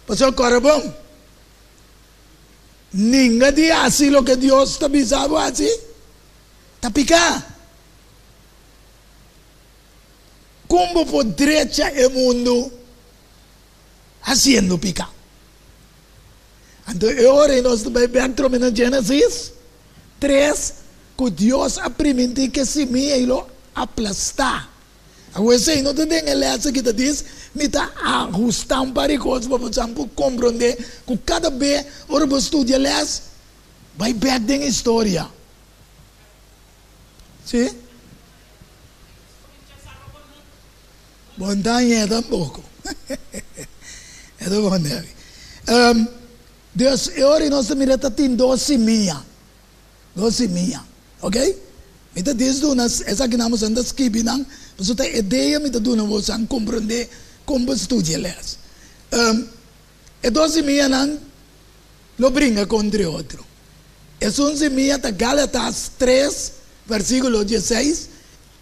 Pasobra kòrda bon, ninga di hasi loke Dios ta bisa bo hasi ta piká. Kon bo por drecha e mundu hasiendo piká? Anto e ora ei nos ta bai bèk trobe na Génesis 3 ku Dios a primintí ku e simia ei lo aplastá. Awor esei no ta den e lès aki ta dis, mi ta ahustá un par di kos pa bo san por komprondé ku kada be ora bo studia lès bai bèk den historia. Sí? Bo no ta hañ'é tampoko. E ta bon Debbie. Dus e ora nos ta mira ta tin dos simia. Dos simia. Ok? Mi ta dis duna esakinan boso ta skibi nan, pasobra ta e idea mi ta duna boso komprondé kon bo studia les. E dos simianan lo bringa kontra e otro. Esun simia ta Galatas 3, versíkulo 16,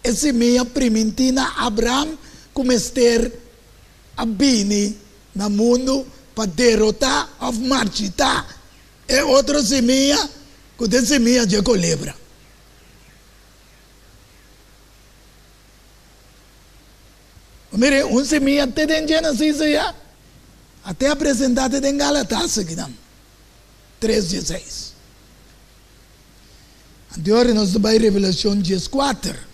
e simia primintí na Abraham ku mester a bini na mundu pa derotá òf marchitá e otro simia ku ta e simia dje kolebra. Mire, un simia te den Génesis ya, a te a presentá te den Galatas akinan, 3 dieseis. Anto ora nos ta bai Revelashon 14.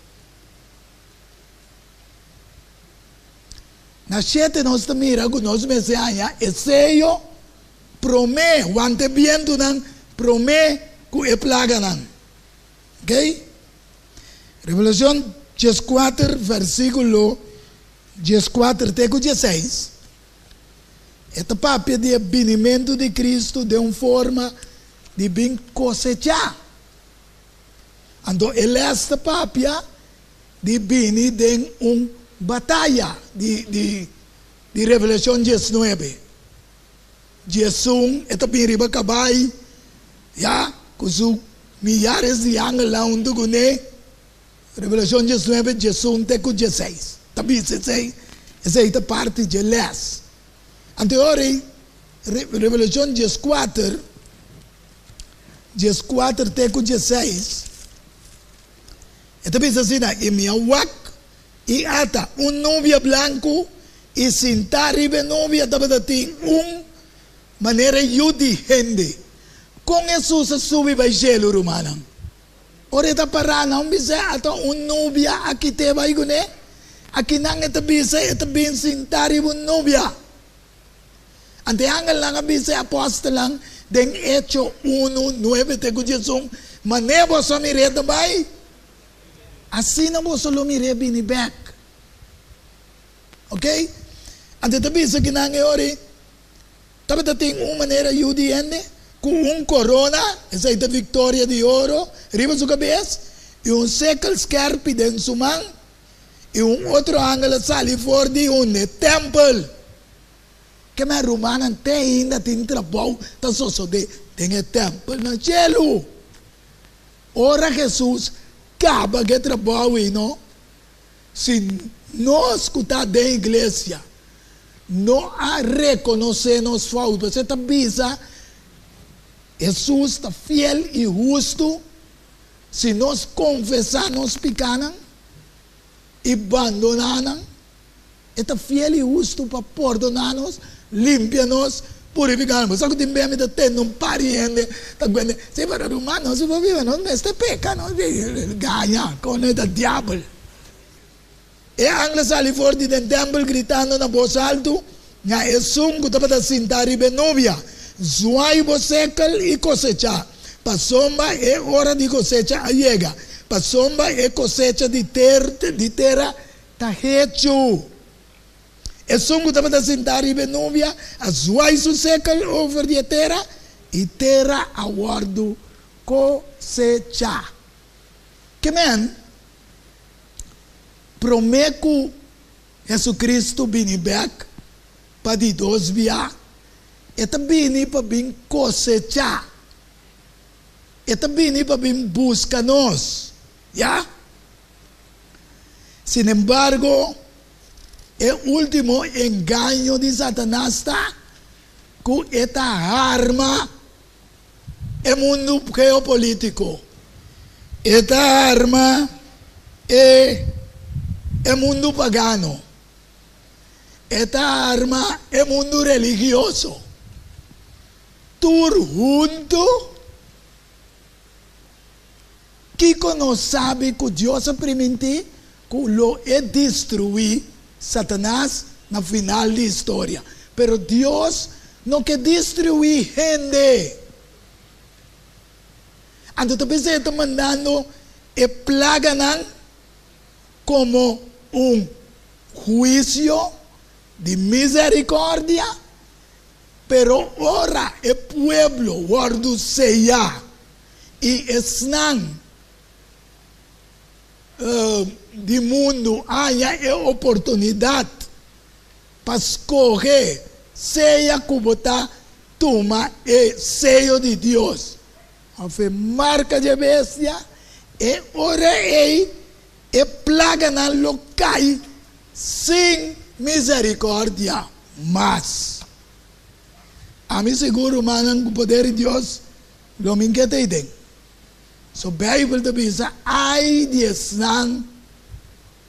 Na shete nos ta mira ku nos mester haña e seyo promé, wanta e bientunan promé ku e plaganan. Ok? Revelashon 14 versíkulo 14 te ku 16, e ta papia di e binimentu di Kristu den un forma di bin kosechá. Anto e lès ta papia di bini den un bataya di di di Revelashon 19. 11 e ta bin riba kabai, ya, ku su miyares di angelnan huntu kuné. Revelashon 19, 11 te ku 16 ta bisa esei. Esei ta parti dje lès. Anto e ora ei, Revelashon 14, 14 te ku 16, e ta bisa asina, I mi a wak, i ata, un nubia blanku, i sintá riba e nubia tabata tin un manera yu di hende. Kon Hesus a subi bai shelu, rumannan? Ora e ta pará, nan bis'é, Ata un nubia a kit'é bai kuné. Akinan e ta bisa e ta bin sintá riba un nubia. Anto e angelnan a bisa e apòstelnan den Echo unu, nuebe te ku 11, Manera boso a mir'é ta bai, asina boso lo mir'é bini bèk. Oké? Anto e ta bisa kinan e ora ei, Tabata tin un manera yu di hende ku un korona, esei ta viktoria di oro, riba su kabes, i un sekel skèrpi den su man, i un otro angel a sali for di hunde tèmpel. Keme rumannan te ainda tin trabou ta sosodé den e tèmpel na shelu. Ora Hesus kaba ku e trabou ei no, si nos ku ta den iglesia no a rekonosé nos fout, pasobra e ta bisa Hesus ta fiel i hustu si nos konfesá nos pikánan i bandoná nan. E ta fiel i hustu pa pordoná nos, limpia nos, purifiká nos. Bo sa ku tin bia mi ta tende un par di hende ta kuenta, Sí, pero ruman, nos por biba, nos mester peka, nos gaña kon e ta diabel. E angel a sali for di den tèmpel gritando na bos altu na esun ku tabata sintá riba e nubia, Zuai bo sekel i kosechá, pasobra e ora di kosecha a yega, pasobra e kosecha di tera ta hechu. Esun ku tabata sintá riba e nubia a zuai su sekel over di e tera, i tera a wòrdu kosechá. Ke men, promé ku Hesukristu bini bèk pa di dos bia, e ta bini pa bin kosechá. E ta bini pa bin buska nos. Ya. Sinembargo, e último engaño di Satanas ta ku e ta harma e mundu geopolítiko, e ta harma e e mundu pagano, e ta harma e mundu religioso. Tur huntu. Kiko nos sabi ku Dios a primintí ku lo e destruí Satanas na final di historia? Pero Dios no ke destruí hende. Anto ta p'esei e ta mandando e plaganan komo un huisio di miserikòrdia, pero ora e pueblo wòrdu seyá I esnan di mundu haña e oportunidat pa skohe sea ku bo ta tuma e seyo di Dios òf e marka dje bestia, e ora ei e plaganan lo kai sin miserikòrdia mas. Ami sigur, rumannan, ku poder di Dios Lo mi ke ta ei den. So Bijbel ta bisa, Ai di esnan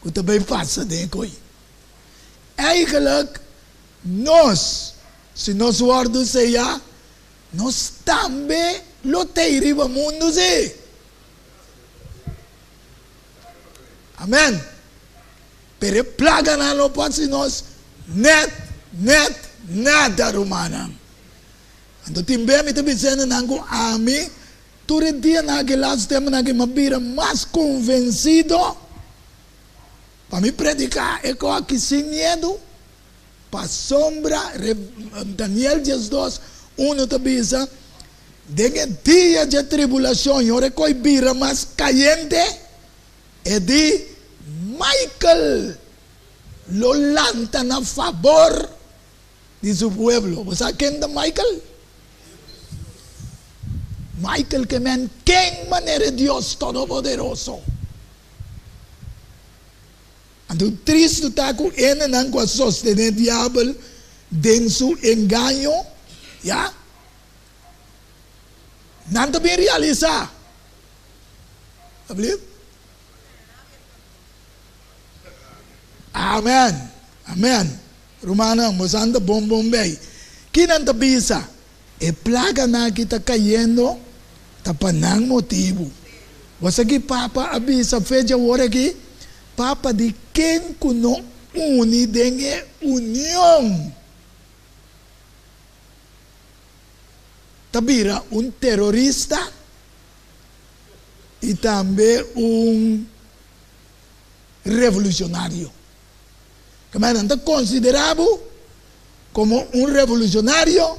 ku ta bai pasa den e koi. Eigenlijk, nos, si nos wòrdu seyá, nos tambe lo ta ei riba mundu, sí. Amen. Pero e plaganan lo por hasi nos nèt, nèt nada, rumannan. Anto tin bes mi ta bisende nan ku ami tur e dianan aki, laatste tempunan aki, mi a bira mas konvensido pa mi prediká e kos aki sin miedu, pasobra Daniel diesdos, unu ta bisa, Den e dia dje tribulashon i ora e kos bira mas kayente, e di, Michael lo lanta na fabor di su pueblo. Bo sa ken ta Michael? Michael ke men ken manera e Dios Todopoderoso. Anto tristu ta ku hendenan ku a sostené diabel den su engaño, ya, nan ta bin realisá. Alsjeblieft. Amen. Amen. Rumannan, boso anda bon bon bei. Ki nan ta bisa? E plaganan aki ta kayendo ta pa nan motibu. Bo sa ki Papa a bisa fecha awor aki? Papa di ken ku no uni den e union ta bira un terorista i tambe un revolucionario. Kamba nan ta konsiderá bo komo un revolucionario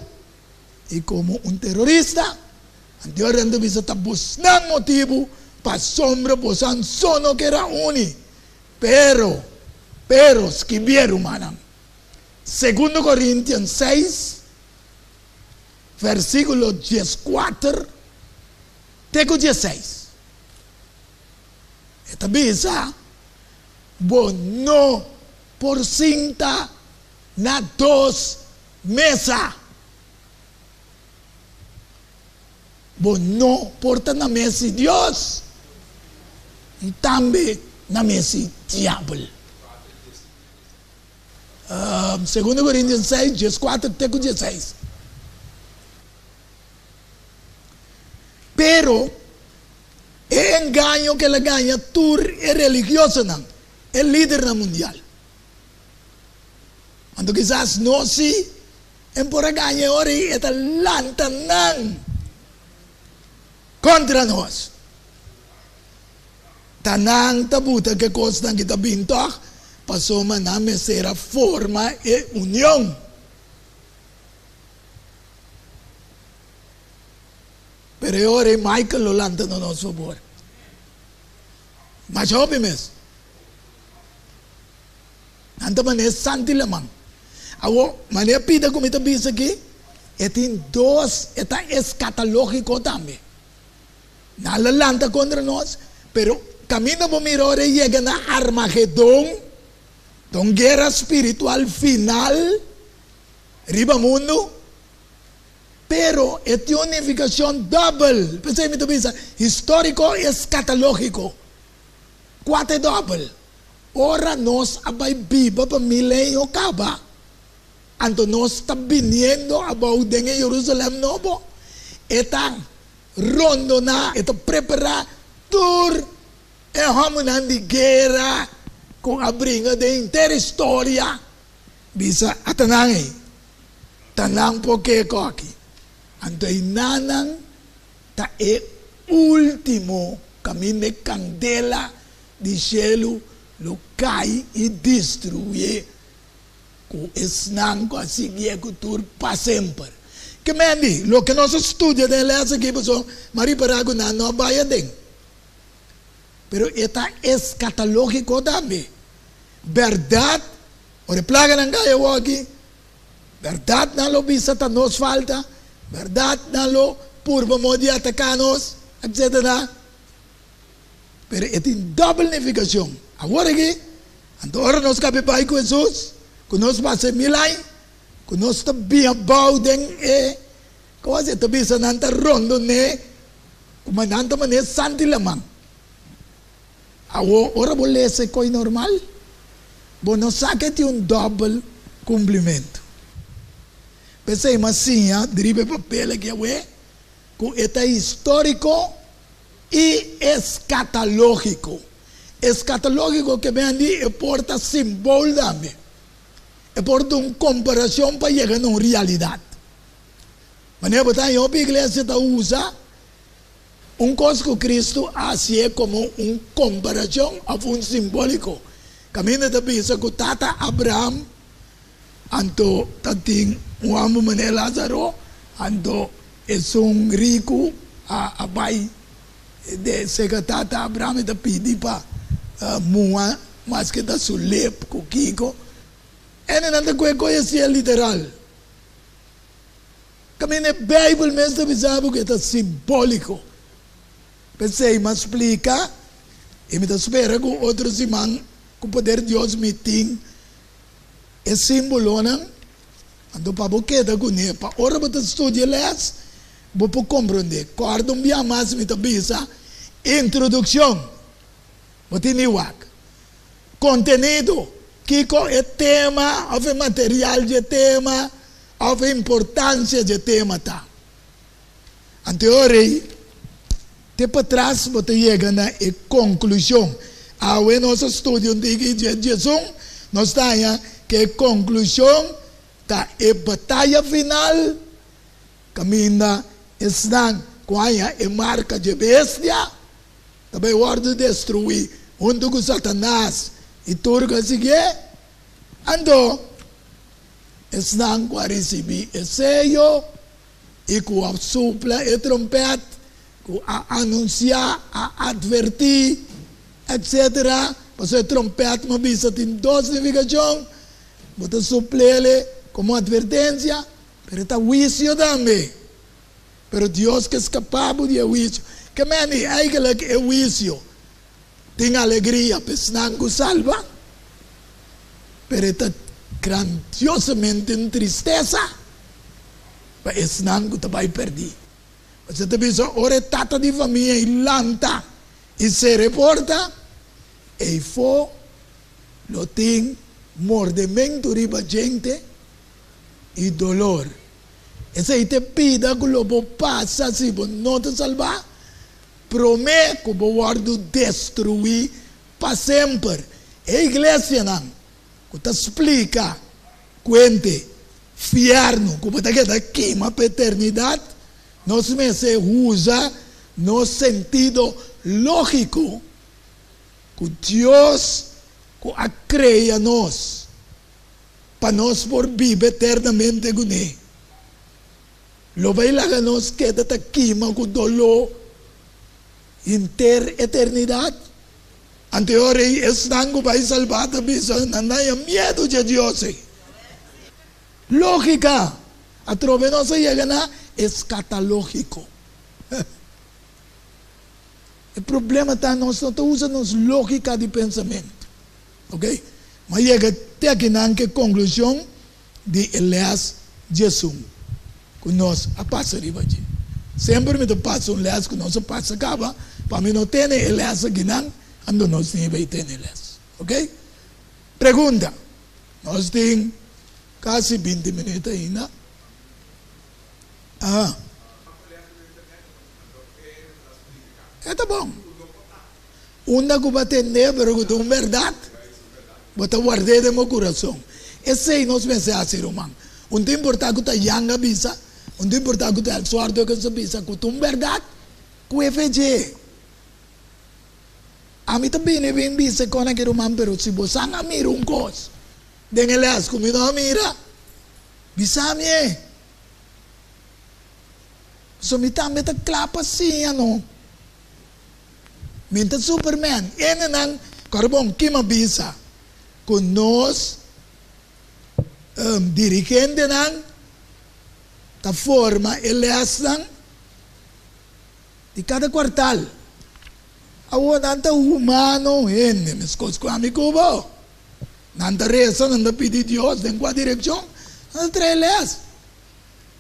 i komo un terorista. Anto ora nan ta bisa ta bosnan motibu pasobra bosan so no kere a uni. Pero, pero, skibié rumannan, Segundo Korintian seis, versíkulo dieskuater te ku diesseis. E ta bisa, Bo no por sinta na dos mesa. Bo no por ta na mes di Dios i tambe na mes di diabel. Segundo Korintionan seis, dieskuater te ku dieseis. Pero e engaño ku el a gaña tur e religiosonan, e lidernan mundial. Anto kisas nos si en por a gaña e ora ei, e ta lanta nan kontra nos. Ta nan ta buta ku e kosnan ki ta bin tòg, pasobra nan mester a forma e union. Pero e ora ei Michael lo lanta na nos fabor. Masha hopi mes. Nan ta manera santi laman. Awor, manera pida ku mi ta bisa aki, e tin dos, e ta eskatológiko tambe. Nan lo lanta kontra nos, pero kaminda bo mira ora e yega na Armagedon, ta un guera spiritual final riba mundu. Pero e tin un nifikashon dòbel, p'esei mi ta bisa históriko i eskatológiko. Kua ta e dòbel? Ora nos a bai biba pa milenio kaba, anto nos ta biniendo abou den e Jerusalèm Nobo. E ta rondoná, e ta prepará tur e hòmbernan di guera ku a bringa den henter historia. Bisa, Ata nan ei. Ta nan por ke koki. Anto einanan ta e ultimo kaminda e kandela di shelu lo kai i destruye ku esnan ku a siguié ku tur pa semper. Ke men di, loke nos a studia den e lès aki pasobra mi a ripará ku nan no a bai aden. Pero e ta eskatológiko tambe. Bèrdat, ora e plaganan kai awoki, Bèrdat nan lo bisa ta nos falta, bèrdat nan lo purba modo di ataká nos, etcetera. Pero e tin dòbel nifikashon. Awor aki, anto ora nos kabe bai ku Hesus, ku nos pasa e mil aña, ku nos ta bin abou den e, kos e ta bisa nan ta rondon'é, kuma nan ta manera santi laman. Awor, ora bo lesa e koi normal, bo no sa ke tin un dòbel kumplimentu. P'esei mi a siña driba e papel aki awe ku e ta históriko i eskatalógiko. Eskatalógiko ke ben di e por ta simbol tambe. E por ta un komparashon pa yega na un realidat. Manera bo ta haña hopi iglesia ta usa. Un kos ku Kristu a hasié komo un komparashon òf un simbóliko, kaminda ta bisa ku tata Abraham anto ta tin un hòmber manera Lázaro, anto esun riku a bai de serka tata Abraham i ta pidi pa muha maske ta su lep ku kiko. Hendenan ta kohe koe hasié literal. Kaminda e Beibel mes ta bisa bo ku e ta simbóliko. P'esei mi a splika i mi ta spera ku otro siman ku poder Dios mi tin e símbolonan, anto pa bo keda kuné pa ora bo ta studia lès bo por komprondé. Kòrda un bia mas mi ta bisa introdukshon. Bo tin di wak. Kontenido, Kiko e tema òf e material dje tema òf e importansia dje tema ta. Anto e ora ei, te patras bo ta yega na e konklushon. Awe nos a studia un tiki dje djesun, nos ta haña ku e konklushon ta e bataya final kaminda esnan ku haña e marka dje bestia ta bai wòrdu destruí huntu ku Satanas i tur ku a siguié. Anto, esnan ku a risibí e seyo i ku a supla e trompèt, ku a anunsiá, a atvertí, etsetera, pasobra e trompèt, mi a bisa, tin dos nifikashon, bo ta supl'el komo atvertensia, pero e ta huisio tambe. Pero Dios ke skapa bo di e huisio. Ke men di eigenlijk e huisio? Tin alegria pa esnan ku salba, pero e ta grandiosamente un tristesa pa esnan ku ta bai pèrdí. Pasobra ta bisa ora e tata di famia ei lanta i sera e porta, eifó lo tin mordementu riba djente i dolor. Esei ta e bida ku lo bo pasa si bo no ta salbá promé ku bo wòrdu destruí pa semper. E iglesianan ku ta splika kuente fièrnu ku bo ta keda kima pa eternidat, nos mester usa nos sentido lógiko ku Dios ku a krea nos pa nos por biba eternamente kuné. Lo bai laga nos keda ta kima ku doló henter eternidat? Anto e ora ei esnan ku bai salbá ta bisa, Nan haña miedu dje Dios ei. Lógika! Atrobe nos a yega na eskatalógiko. E problema ta nos no ta usa nos lógika di pensamentu. Ok? Mi a yega te akinan ku e konklushon di e lès djesun ku nos a pasa riba dje. Semper mi ta pasa un lès ku nos a pasa kaba pa mi no tene e lès akinan, anto nos tin bai tene e lès. Ok? Pregunta. Nos tin kasi binti minüt ainda. Aha. E ta bon. Unda ku bo a tendé pero ku ta un bèrdat, bo ta ward'é den bo kurason. Esei nos mester hasi, ruman. Un ta importá ku ta Yang a bisa, un ta importá ku ta el suarto ku a bisa, ku ta un bèrdat, ku e fe dje. Ami ta bini bin bisa kon aki, ruman, pero si bo san a mira un kos den e lès ku mi no a mira, bisa mi e. Pasobra mi tambe ta kla pa siña no. Mi ta Superman. Hendenan kòrda bon kima bisa ku nos dirigentenan ta forma e lèsnan di kada kuartal. Awor nan ta humano hende meskos ku ami ku bo. Nan ta resa, nan ta pidi Dios den kua direkshon nan ta trae lès.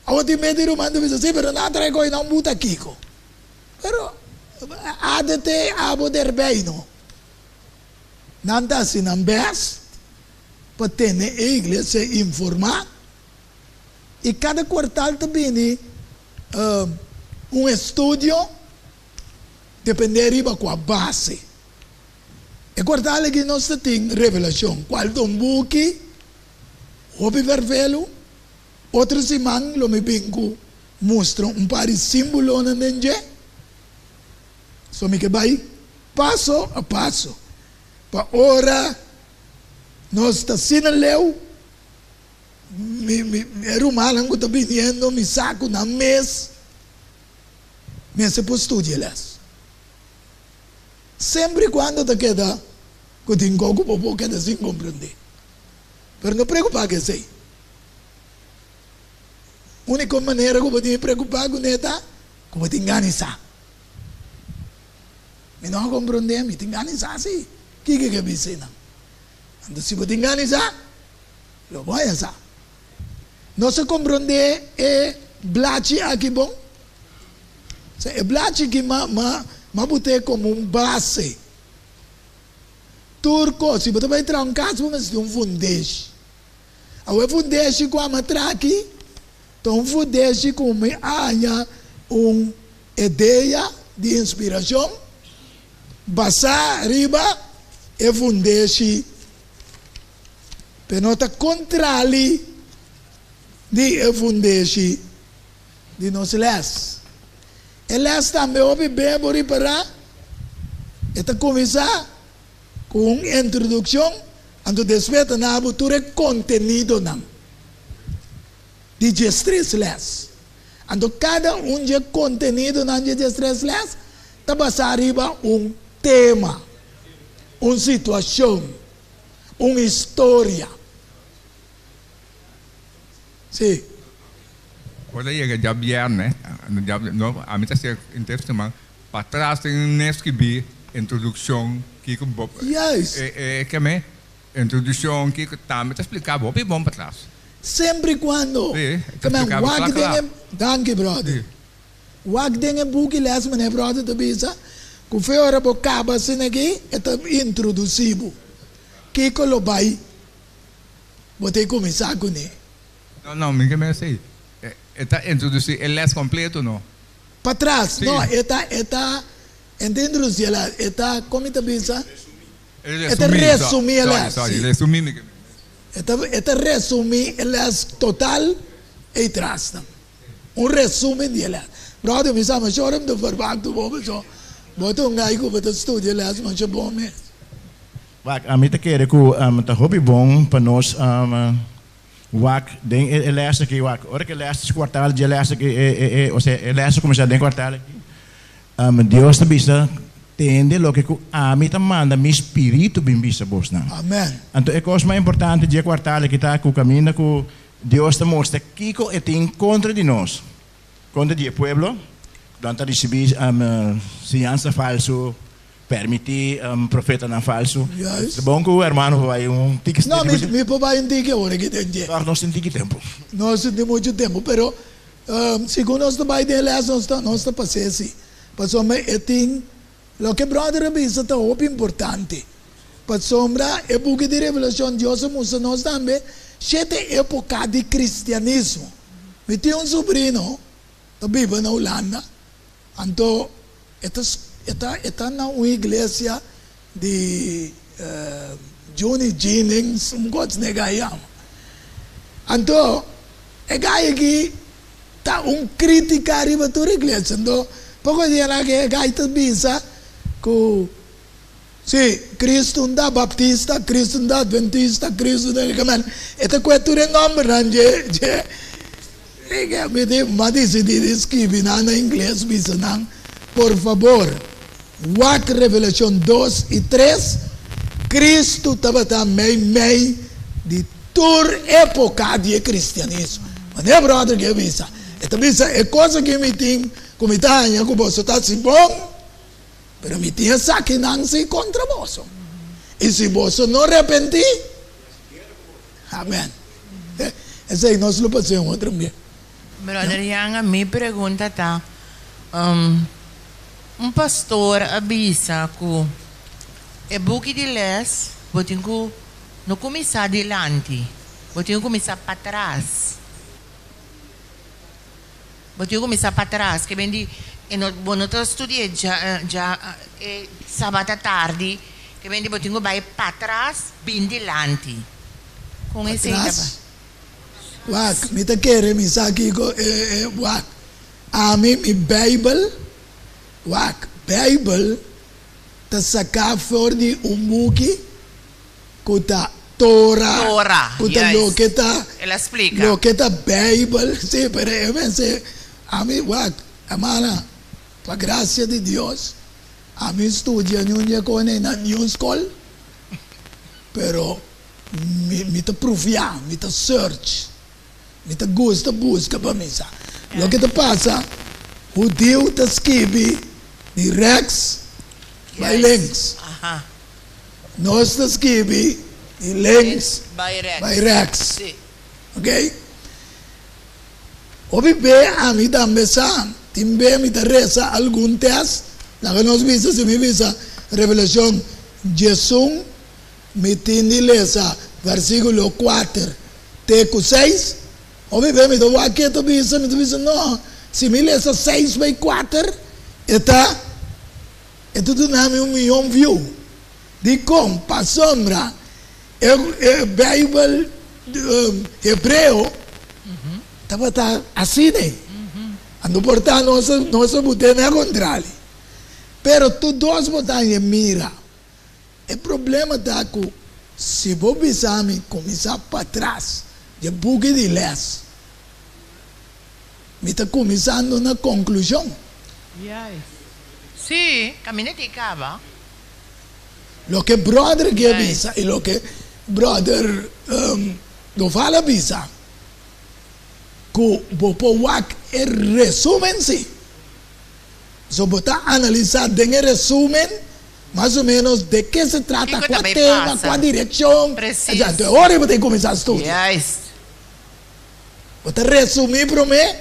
Awor tin bes di ruman ta bisa, si, pero nan a trae koe nan buta kiko. Pero ADT abo derbij no. Nan ta hasi nan best pa tene e iglesia informa y cada cuartal ta bini un estudio depende riba cua base. E cuartal aki nos ta tin revelacion cual ta un buki hopi vervelu. Otro siman lo mi bin ku mustra un par di símbolonan den dje. So mi ke bai paso a paso pa ora nos ta asina leu, mi mi e rumannan ku ta biniendo mi sa ku nan mes mester por studia e lès. Semper i kuando ta keda ku tin kos ku bo por keda sin komprendé. Pero no preokupá ku esei. Úniko manera ku bo tin di preokupá kuné ta ku bo tin gana di sa. Mi no a komprondé, mi tin gana di sa sí. Kiko ke bisa einan? Anto si bo tin gana di sa, lo bo haña sa. Nos a komprondé e blachi aki bon? Sa e blachi aki ma ma ma but'é komo un base. Tur kos, si bo ta bai traha un kas bo mester tin un fundeshi. Awe fundeshi ku ama traha aki ta un fundeshi ku mi a haña un idea di inspirashon basá riba e fundeshi pero no ta kontrali di e fundeshi di nos lès. E lès tambe hopi ben bo ripará e ta kuminsá ku un introdukshon, anto despues ta na bo tur e kontenidonan di diestres lès. Anto kada un dje kontenidonan dje diestres lès ta basá riba un tema, un situashon, un historia. Sí. Ora yega djabièrnè, no, ami ta ser inter siman, patras tin un nes skibí. Introdukshon kiko bo Juist. E e ke me introdukshon kiko tambe ta splika bo hopi bon patras. Semper y cuando. Sí, e ta Ke men splika bo wak kla den kla. e Danki brother. Sí. Wak den e buki les meneer brother ta bisa ku fe ora bo kaba asina aki e ta introdusi bo kiko lo bai bo ta kuminsá kuné. No no mi ke men esei. E ta introdusi e les kompleto no. Patras Sí. no e ta e ta E ta introduci e les, e ta, como mi ta bisa? E E ta resumi, resumi e sorry, les, sorry, si. resumi mi ke men. E ta, e ta resumi e les total ei trasnan. Un resumen di e les. Brother, mi sa masha ora mi ta verwagt bo pasobra bo ta un guy cu bo ta studia les masha bon mes. Wak, ami ta kere cu ta hopi bon pa nos Wak den e les aki, wak, ora ku e les di kwartal, dje les aki, e, e, e, osea, e les a kuminsá den kwartal aki, Dios ta bisa, Tende loke ku ami ta manda mi spiritu bin bisa bosnan. Amen. Anto e kos mas importante dje kwartal aki ta ku kaminda ku Dios ta mustra kiko e tin kontra di nos, kontra di e pueblo, nan ta risibí siñansa falsu, Permití profetanan falsu. Juist. Ta bon ku hermano por bai un tiki No, mi, mi por bai un tiki awor aki den dje. Tòg nos tin tiki tempu. Nos tin muchu tempu, pero segun nos ta bai den e lès nos ta, nos ta pas'é si. Pasobra e tin, loke bròder a bisa ta hopi importante. Pasobra e buki di Revelashon Dios a mustra nos tambe shete époka di kristianismo. Mi tin un subrino ta biba na Hulanda, anto E ta e ta e ta na un iglesia di Johnny Jennings un kos ne gai yama. Anto e gai aki ta un kritika riba tur iglesia. Anto poko dia nan e gai ta bisa ku si Cristo un ta baptista, Cristo un ta adventista, Cristo un ta e ta kue tur e nombernan dje dje Mi di, M'a disidí di skibi nan na ingles, bisa nan, Por fabor, wak Revelashon dos i tres, Kristu tabata meimei di tur époka di e kristianismo. Manera bròder ke bisa, e ta bisa, E kos aki mi tin ku mi ta haña ku boso ta hasi bon, pero mi tin esakinan si kontra boso. I si boso no repentí, Amen. Esei nos lo pas'é un otro bia. Brother Yanga, mi pregunta ta, un pastor a bisa ku e buki di les bo tin ku no kuminsá dilanti, bo tin ku kuminsá patras. Bo tin ku kuminsá patras, ke ben di e no bo no ta studi'é dja dja e sabat atardi, ke ben di bo tin ku bai patras bin dilanti. Kon esei ta Patras? Wak, mi ta kere mi sa kiko e e wak. Ami mi Beibel, wak, Beibel ta saká for di un buki ku ta Tora, Tora, ku ta juist. loke ta El a splika. loke ta Beibel, sí, pero e mester ami wak, hermana, pa grasia di Dios, ami studia niun dje kone na niun skol, pero mi mi ta prufia, mi ta search, mi ta gusta buska pa mi sa loke ta pasa, hudiu ta skibi di rèks bai Juist. links. Aha. Nos ta skibi di links bai rèks. Ok? Hopi be ami tambe sa, tin be mi ta resa algun tèst, laga nos bisa si mi bisa Revelashon diesun, mi tin di lesa vèrsikulo kuater te ku seis, hopi be mi ta wak ke ta bisa, mi ta bisa no, si mi lesa seis bai kuater e ta. E ta duna mi un miyon view. Dikon? Pasobra e Beibel hebreo tabata asina. Anto por ta nos a bot'é na kontrali. Pero tur dos bo ta haña mira. E problema ta ku si bo bisa mi kuminsá patras dje buki di lès, Mi ta kuminsando na konklushon. Sí, kaminda di kaba. Loke bròder ke bisa i loke bròder Doval a bisa, ku bo por wak e resúmen sí. So bo ta analisá den e resúmen. Mas o menos de ke se trata, Kiko kua ta bai tema, pasa. kua direkshon. Precies. Anto e ora bo ta kuminsá studia. Juist. Bo ta resumí promé,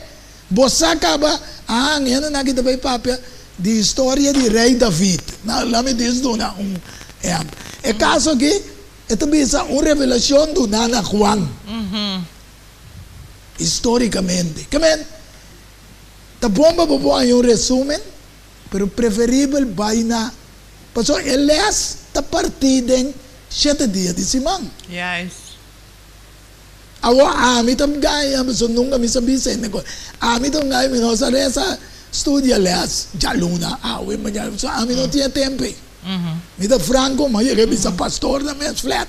bo sa kaba, ah, hende nan aki ta bai papia di historia di Rei David. Nou, laat mi dis duna un ehèmpel. E kaso aki, e ta bisa un revelashon duná na Juan. Histórikamente. Ke men, ta bon pa bo por haña un resúmen, pero preferibel bai na, pasobra e lès ta partí den shete dia di siman. Juist. Awor ami ta gaña, pasobra nunka mi sa bisa hende kos. Ami ta gaña, mi no sa resa, studia lès djaluna, awe, mañana, pasobra ami no tin e tempu ei. Mi ta franko, mi a yega bisa pastor na mes flat,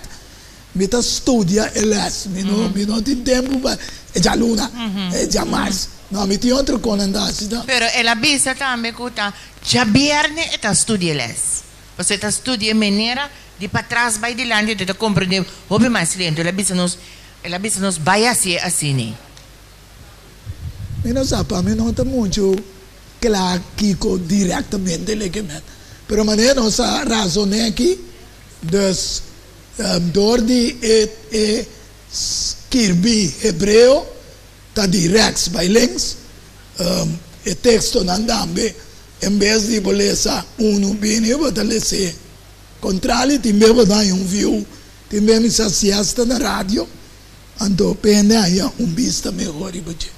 mi ta studia e lès, mi no mi no tin tempu pa e djaluna, e djamars. No, mi tin otro konan ta hasi tambe. Pero el a bisa tambe ku ta djabièrnè e ta studia e lès. Pasobra e ta studia e manera di patras bai dilanti anto e ta komprendé hopi mas lento. El a bisa nos, el a bisa nos bai hasié asina. Mi no sa, pa mi no ta muchu kla kiko direktamente leke men. Pero manera nos a razoné aki, dus dor di e e skirbi hebreo ta di rèks bai links, e tekstonan tambe en bes di bo lesa unu bini bo ta les'é kontrali, tin bes bo ta haña un view, tin bes mi sa siesta na radio, anto pende haña un bista mehor riba dje.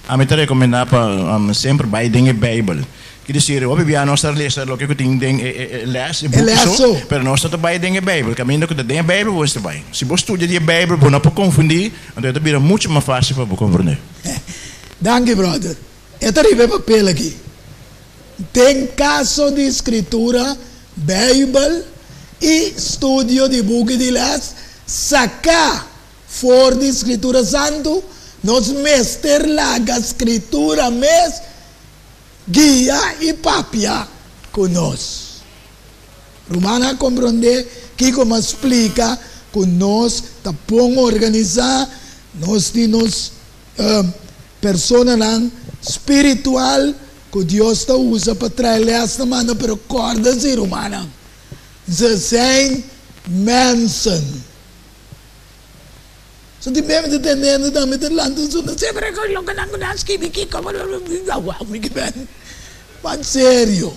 Ami ta rekomendá pa semper bai den e Beibel. Ki desir, hopi bia nos ta lesa loke ku tin den e lès, e buki so, pero nos no ta bai den e Beibel. Kaminda ku ta den e Beibel bo mester bai. Si bo studia di e Beibel bo no por konfundí, anto e ta bira muchu mas fásil pa bo komprendé. Danki brother. E ta riba e papel aki. Den kaso di Skritura, Beibel i studio di buki di lès, saká for di Skritura Santu, nos mester laga Skritura mes guia i papia ku nos. Rumannan a komprondé kiko m'a splika ku nos ta bon organisá, nos tin nos personanan spiritual ku Dios ta usa pa trae lès na manda, pero kòrda si rumannan, ze zijn mensen. So tin bia mi ta tende hende tambe ta lanta un sunda semper e kos loke nan ku nan skibi kiko mi ki ben man serio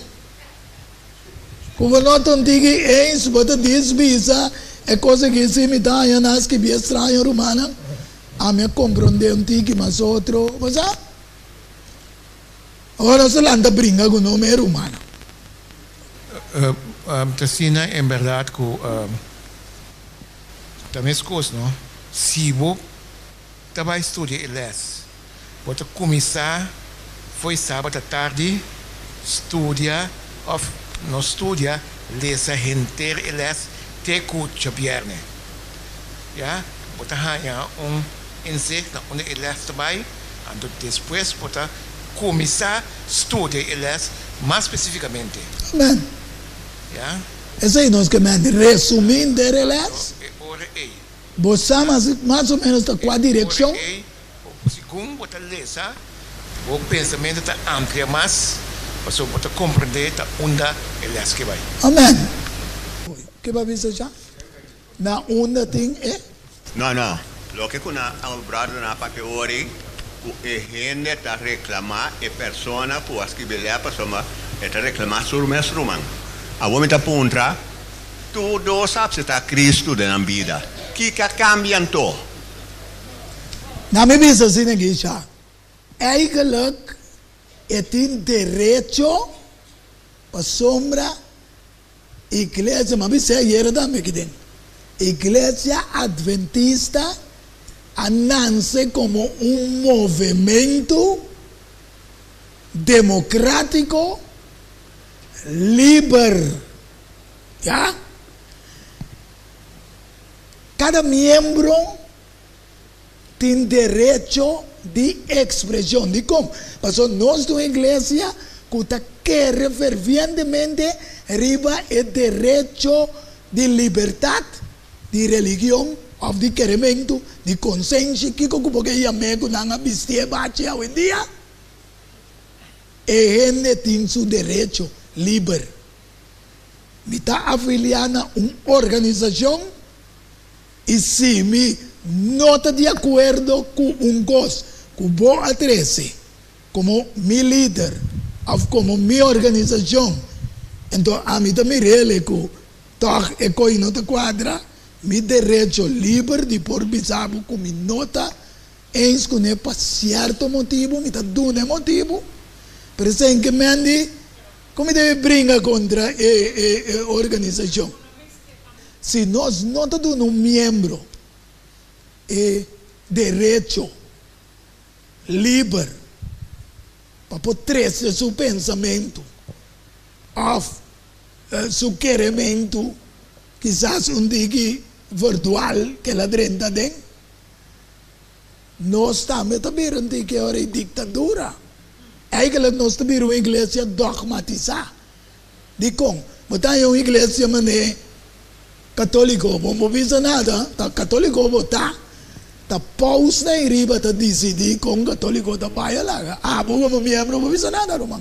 ku bo no ta un tiki eens bo ta dis bisa e kos aki si mi ta haña nan skibi e straño rumannan ami a kompronde un tiki mas otro bo sa awor nos ta lanta bringa ku no me rumannan. Ta asina en berdad ku. Ta meskos no, si bo ta bai studia e les, bo ta kuminsá fo'i sabat atardi studia òf no studia, lesa henter e les te ku djabièrnè. Ya, bo ta haña un inzicht na unda e les ta bai, anto despues bo ta kuminsá studia e les mas spesífikamente. Amen. Ya. Esei nos ke mende resumí henter e lès. Bo sa mas mas o ménos ta kua direkshon. Segun bo ta lesa, bo pensamentu ta amplia mas, pasobra bo ta komprendé ta unda e lès ke bai. Amen. Ke bo a bisa ja? Na unda tin e. No, no. Loke ku nan a brother nan a papia ori ku e hende ta reklamá e persona ku a skibi lè pasobra e ta reklamá su mes ruman. Awor mi ta puntra, tur dos a apseptá Kristu den nan bida, kiko a kambia anto? Na mi bisa asina Gisha, Eigenlijk e tin derecho pasobra Iglesia, m'a bis'é ayera tambe aki den, Iglesia Adventista a nanse komo un movementu demokratiko liber, ya. Kada miembro tin derecho di ekspreshon. Dikon? Pasobra nos ta un iglesia ku ta kere fervientemente riba e derecho di libertat di religion òf di kerementu, di konsenshi, kiko ku bo ke yam'é ku nan a bistié bachi awendia. E hende tin su derecho liber. Mi ta afiliá na un organisashon i si mi no ta di akuerdo ku un kos ku bo a trese komo mi lider òf komo mi organisashon, enton ami ta mir'el ku tòg e koi no ta kuadra, mi derecho liber di por bisa bo ku mi no ta eens kuné pa sierto motibu, mi ta duna e motibu, pero esei ke men di Kon mi debe bringa kontra e organisashon? Si nos no ta duna un miembro e derecho liber pa por trese su pensamentu òf su kerementu, kisas un tiki virtual ke el a drenta aden, Nos tambe ta bira un tiki ora e diktadura. Eigenlijk nos ta bira un iglesia dogmatisá. Dikon? Bo ta haña un iglesia manera katóliko, bo no por bisa nada, ta katóliko bo ta. Ta paus na ei riba ta disidí kon katóliko ta bai a laga. Abo komo miembro no por bisa nada, ruman.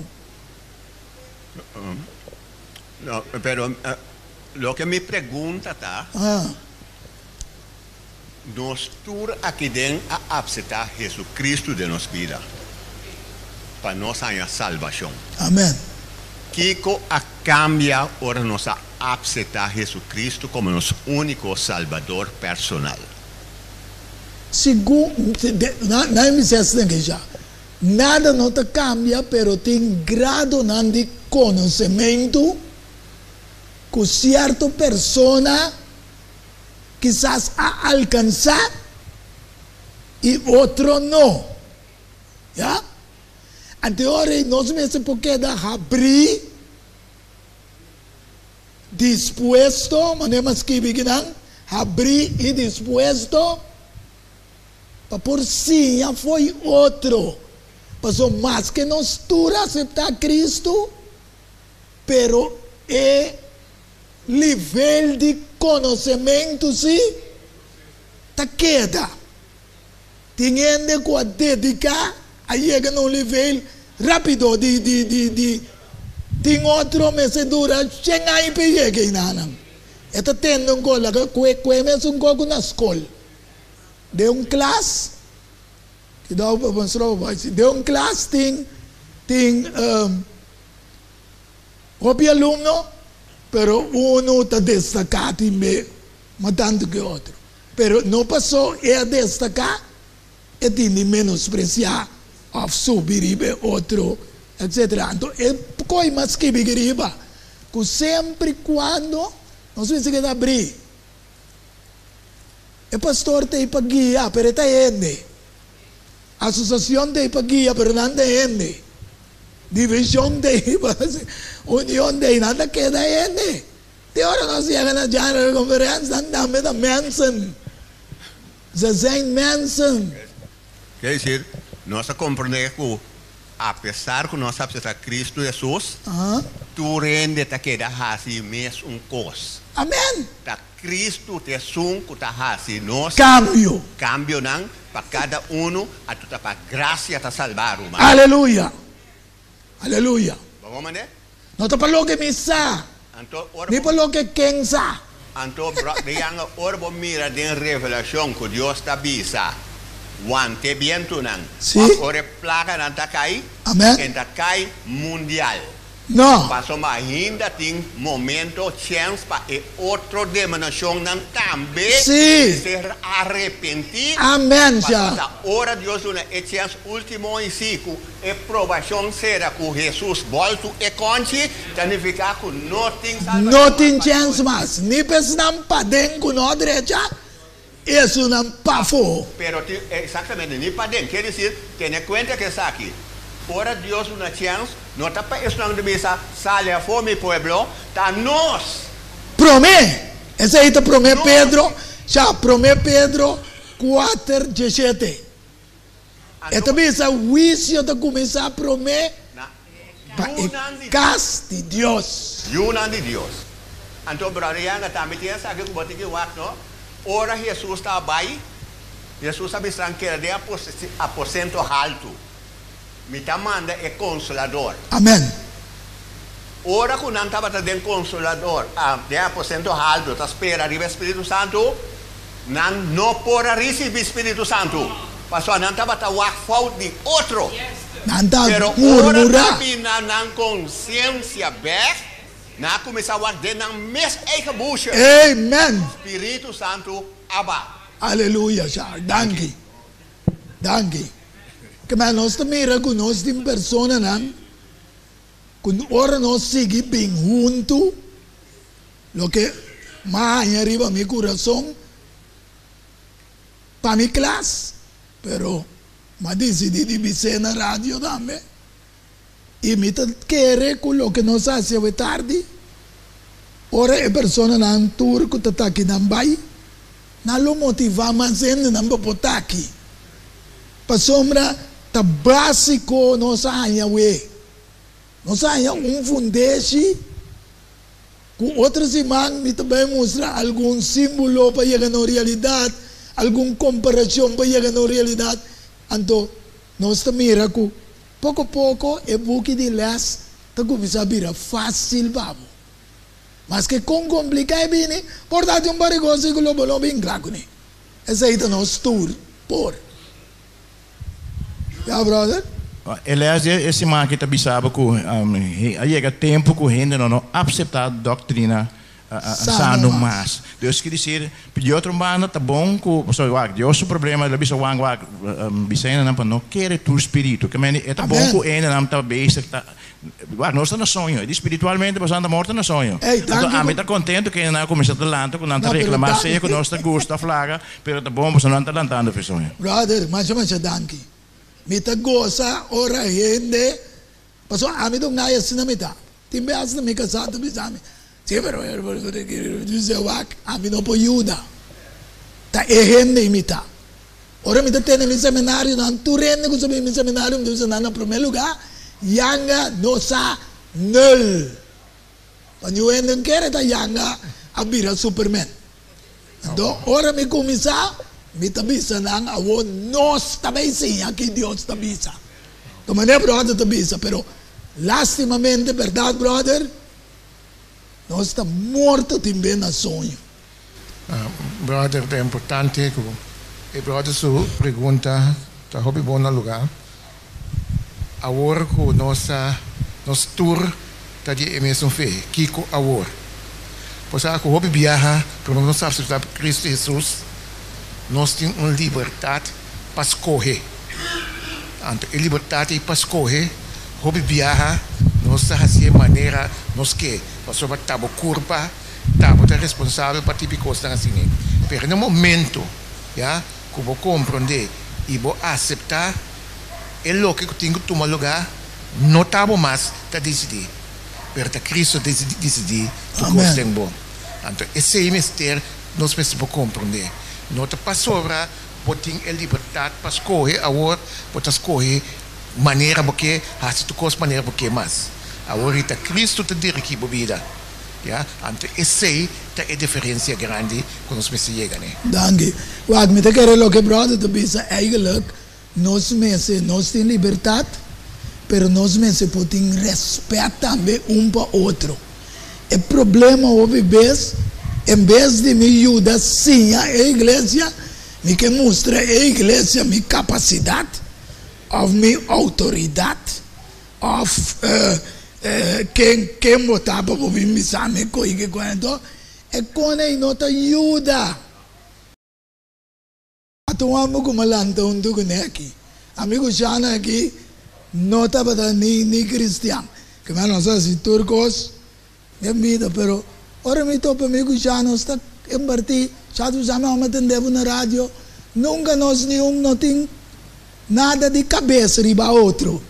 No, pero loke mi pregunta ta. Nos tur aki den a apseptá Jesucristo den nos bida pa nos haña salbashon. Amen. Kiko a kambia ora nos a apseptá Jesucristo komo nos úniko Salbador personal? Segun na e mises den ke sha, nada no ta kambia pero tin gradonan di konosementu ku sierto persona kisas a alkansá i otro no. Ya? Anto ora ei nos mester por keda habrí, dispuesto, manera mi a skibi kinan, habrí i dispuesto pa por siña fo'i otro. Pasobra maske nos tur aseptá Cristo, pero e Nivel di konosementu si ta keda. Tin hende ku a dediká a yega na un nivel rápido di di di di tin otro mester dura shen aña pa e yega einanan. E ta tende un kos laga kue kue mesun kos ku na skol. Den un klas, kidao pa bo stroba bo si den un klas tin tin. Hopi alumno, pero unu ta destaká tin be mas tantu ke otro. Pero no pasó e a destaká, e tin di menospresiá òf subi riba e otro, etsetera. Anto e koi mas skibi ki riba, ku sempri kuando nos mester keda abrí. E pastor ta ei pa guia, pero e ta hende. Asosiashon ta ei pa guia, pero nan ta hende. Divishon ta ei pa union ta ei, nan ta keda hende. Te ora nos yega na General Conference, nan tambe ta mensen. Ze zijn mensen. Ker dicir, nos a comprende cu apesar cu nos a acepta Cristo Jesus, tur hende ta keda haci mes un cos. Amen. Ta Cristo ta esun cu ta haci nos Cambio. cambionan pa cada uno, anto ta pa gracia ta salba, ruman. Aleluya! Aleluya! Bo wou mande? No ta pa loke mi sa, Anto ora ni bo pa loke ken sa. Anto, bro, yanga, ora bo mira den Revelacion cu Dios ta bisa, Wante bientunan, Sí. of ora e plaganan ta cay, Amen. en ta cay mundial. No. Pasobra ainda tin momento chèns pa e otro denominashonnan tambe Sí. ser arepentí. Amèn, Pasobra sha. ta ora Dios duna e chèns último i sí ku e probashon sera ku Hesus bòltu e kònchi, ta nifiká ku no tin salbashon No mas tin pa chèns nos. mas, ni pa esnan paden ku no a drecha, i esunnan pafó. Pero tin, exactamente, ni paden. Kier decir, tene cuenta cu esaki, ora Dios duna chens, no ta pa esnan di bisa, Sali afó, mi pueblo, ta nos! Promé, esei ta Promé Nos! Pedro, sha, Promé Pedro kuater diesshete. E ta Anto, bisa, Huisio ta kuminsá promé na pa e yunan di. kas di Dios. Yunan di Dios. Anto, brother Yanga, tambe tin esaki cu bo tin ki wak, no? Ora Hesus ta bai, Hesus a bisa nan, Keda den aposento haltu. Mi ta manda e Konsolador. Amen. Ora ku nan tabata den Konsolador, den aposento haltu, ta spera riba e Spiritu Santu, nan no por a risibí Spiritu Santu, pasobra nan tabata wak fout di otro. Nan ta Pero ora murmurá. ta bina nan konsiensia bèk, nan a kuminsá wak den nan mes eigen bushe. Amen! Spiritu Santu a ba. Aleluya, Shar. Danki. Danki. Kemey nos ta mira ku nos tin personanan ku ora nos sigui bin huntu, loke m'a haña riba mi kurason pa mi klas, pero m'a disidí di bis'é na radio tambe, i mi ta kere ku loke nos hasi awe tardi, ora e personanan tur ku ta taki nan bai, nan lo motivá mas hendenan pa por taki, pasobra ta básiko nos a haña awe. Nos a haña un fundeshi ku otro siman mi ta bai mustra algun símbolo pa yega na un realidat, algun komparashon pa yega na un realidat. Anto nos ta mira ku poko poko e buki di lès ta kuminsá bira fásil pa bo. Maske kon kompliká e bini, por ta di un barigosi ku lo bo no bin kla kuné. Esei ta nos tur por. Ya, brother. E les di e siman aki ta bisa bo ku a yega tempu ku hende no no apseptá doktrina sano mas. Dus ki disir, di otro banda ta bon ku, pasobra wak, Dios su problema, el a bisa Juan, wak, bisa hendenan pa no kere tur spiritu. Ke mende e ta bon ku hendenan ta bezig ta Wak, nos ta na soño. E di spiritualmente boso anda morto na soño. Ey, Anto danki ami bo. ta contento cu nan a cuminsa ta lanta, cu nan ta No, pero reclama danki. sea cu nos ta gusta of laga, pero ta bon boso nan ta lantando fi soño. Brother, masha masha danki. Mi ta gosa ora hende, pasobra ami ta un gay asina mi ta. Tin bes na mi casá ta bisa mi, si pero dice wak, ami no por yuda. Ta e hende i mi ta. Ora mi ta tene mi seminarionan, tur hende ku sa bin mi seminario mi ta bisa nan na promé lugá, yanga no sa nul. Pa niun hende no kere ta yanga a bira superman. Anto ora mi kuminsá, mi ta bisa nan awor nos ta bai siña ki Dios ta bisa. Ta manera bròder ta bisa, pero lástimamente bèrdat bròder, nos ta morto tin be na soño. Brother, ta importante ku e brother su pregunta ta hopi bon na luga. Awor ku nos ta, nos tur ta di e mesun fe, kiko awor? Por sa ku hopi biaha prome ku nos asepta Kristu Hesus, nos tin un libertat pa skohe. Anto e libertat ei pa skohe, hopi biaha nos ta hasié manera nos ke, pasobra ta bo kurpa. Ta bo ta responsabel pa tipi kosnan asina. Pero na momento ya ku bo komprondé i bo aseptá e loke ku tin ku tuma lugá, no ta bo mas ta disidí, pero ta Cristo ta disidí tur kos den bo. Anto esei mester nos mester por komprondé. No ta pasobra bo tin e libertat pa skohe awor, bo ta skohe manera bo ke, hasi tur kos manera bo ke mas. Awor ta Cristo ta dirigí bo bida. Ya, anto esei ta e diferencia grandi cu nos mester yega n'e. Danki. Wak, mi ta kere loke brother ta bisa, eigenlijk nos mester, nos tin libertad, pero nos mester por tin respet tambe un pa otro. E problema hopi bes, en bes di mi yuda siña e iglesia, mi ke mustra e iglesia mi capacidad of mi autoridad. Of ken ken bo ta pa bo bin bisa mi koe ke koe anto e kone ei no ta yuda. Ata un homber ku mi a lanta huntu ku ne aki, ami ku Shana aki no tabata ni ni kristian, ke mi a nos hasi tur kos den bida, pero ora mi topa mi ku Shana nos ta impartí, Shana ta bisa mi amo tende bo na radio, nunka nos niun no tin Nada di kabes riba otro.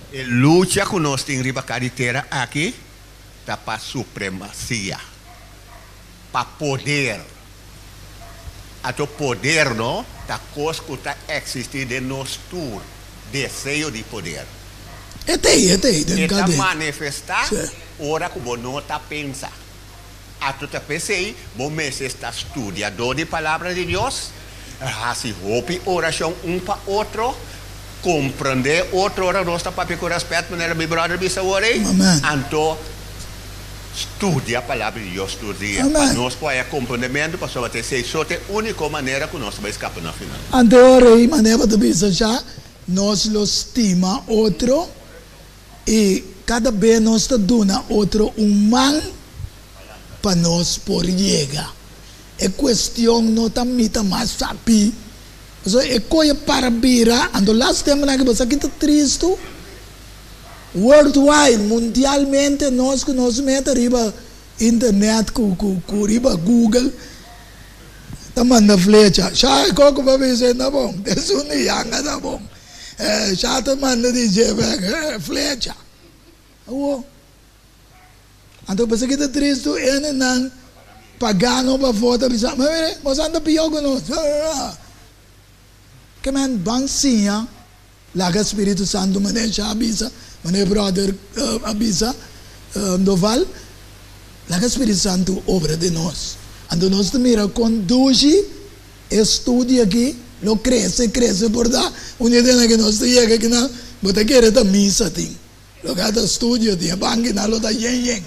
E lucha ku nos tin riba karitera aki ta pa supremasia, pa poder. Ato poder no ta kos ku ta eksistí den nos tur, deseo di poder. E t'ei, e t'ei den E ta kadena. manifestá Sí. ora ku bo no ta pensa. Ato ta p'esei bo mester ta studiadó di Palabra di Dios, hasi hopi orashon un pa otro, komprendé otro ora nos ta papia ku rèspèt manera mi bròder bisa awor ei. Amen. Anto studia Palabra di Dios tur dia pa Amen. nos por haya komprendementu pasobra ta esei so ta e úniko manera ku nos ta bai skapa na final. Anto ora ei manera bo ta bisa sha, nos lo stima otro i kada be nos ta duna otro un man pa nos por yega. E kuestion no ta mi ta mas sabí. Pasobra e koe para bira, anto las temponan aki bo sa ki ta tristu? Worldwide, mundialmente nos ku nos meta riba internet ku ku ku riba Google ta manda flecha. Sha e koko pa bisa e ta bon, esun di yanga ta bon. Sha ta manda di dje bek flecha. Awo. Anto pasobra ki ta tristu hendenan pagano pafó ta bisa, Ma mira, boso anda pió ku nos. Ke men ban siña laga Spiritu Santu manera Sha a bisa, manera bròder a bisa, Doval, laga Spiritu Santu obra den nos. Anto nos ta mira kon dushi e studio aki lo krese, krese por ta un dia den aki nos ta yega akinan, bo ta kere ta misa tin. Loke a ta studio di e bankinan lo ta yen yen.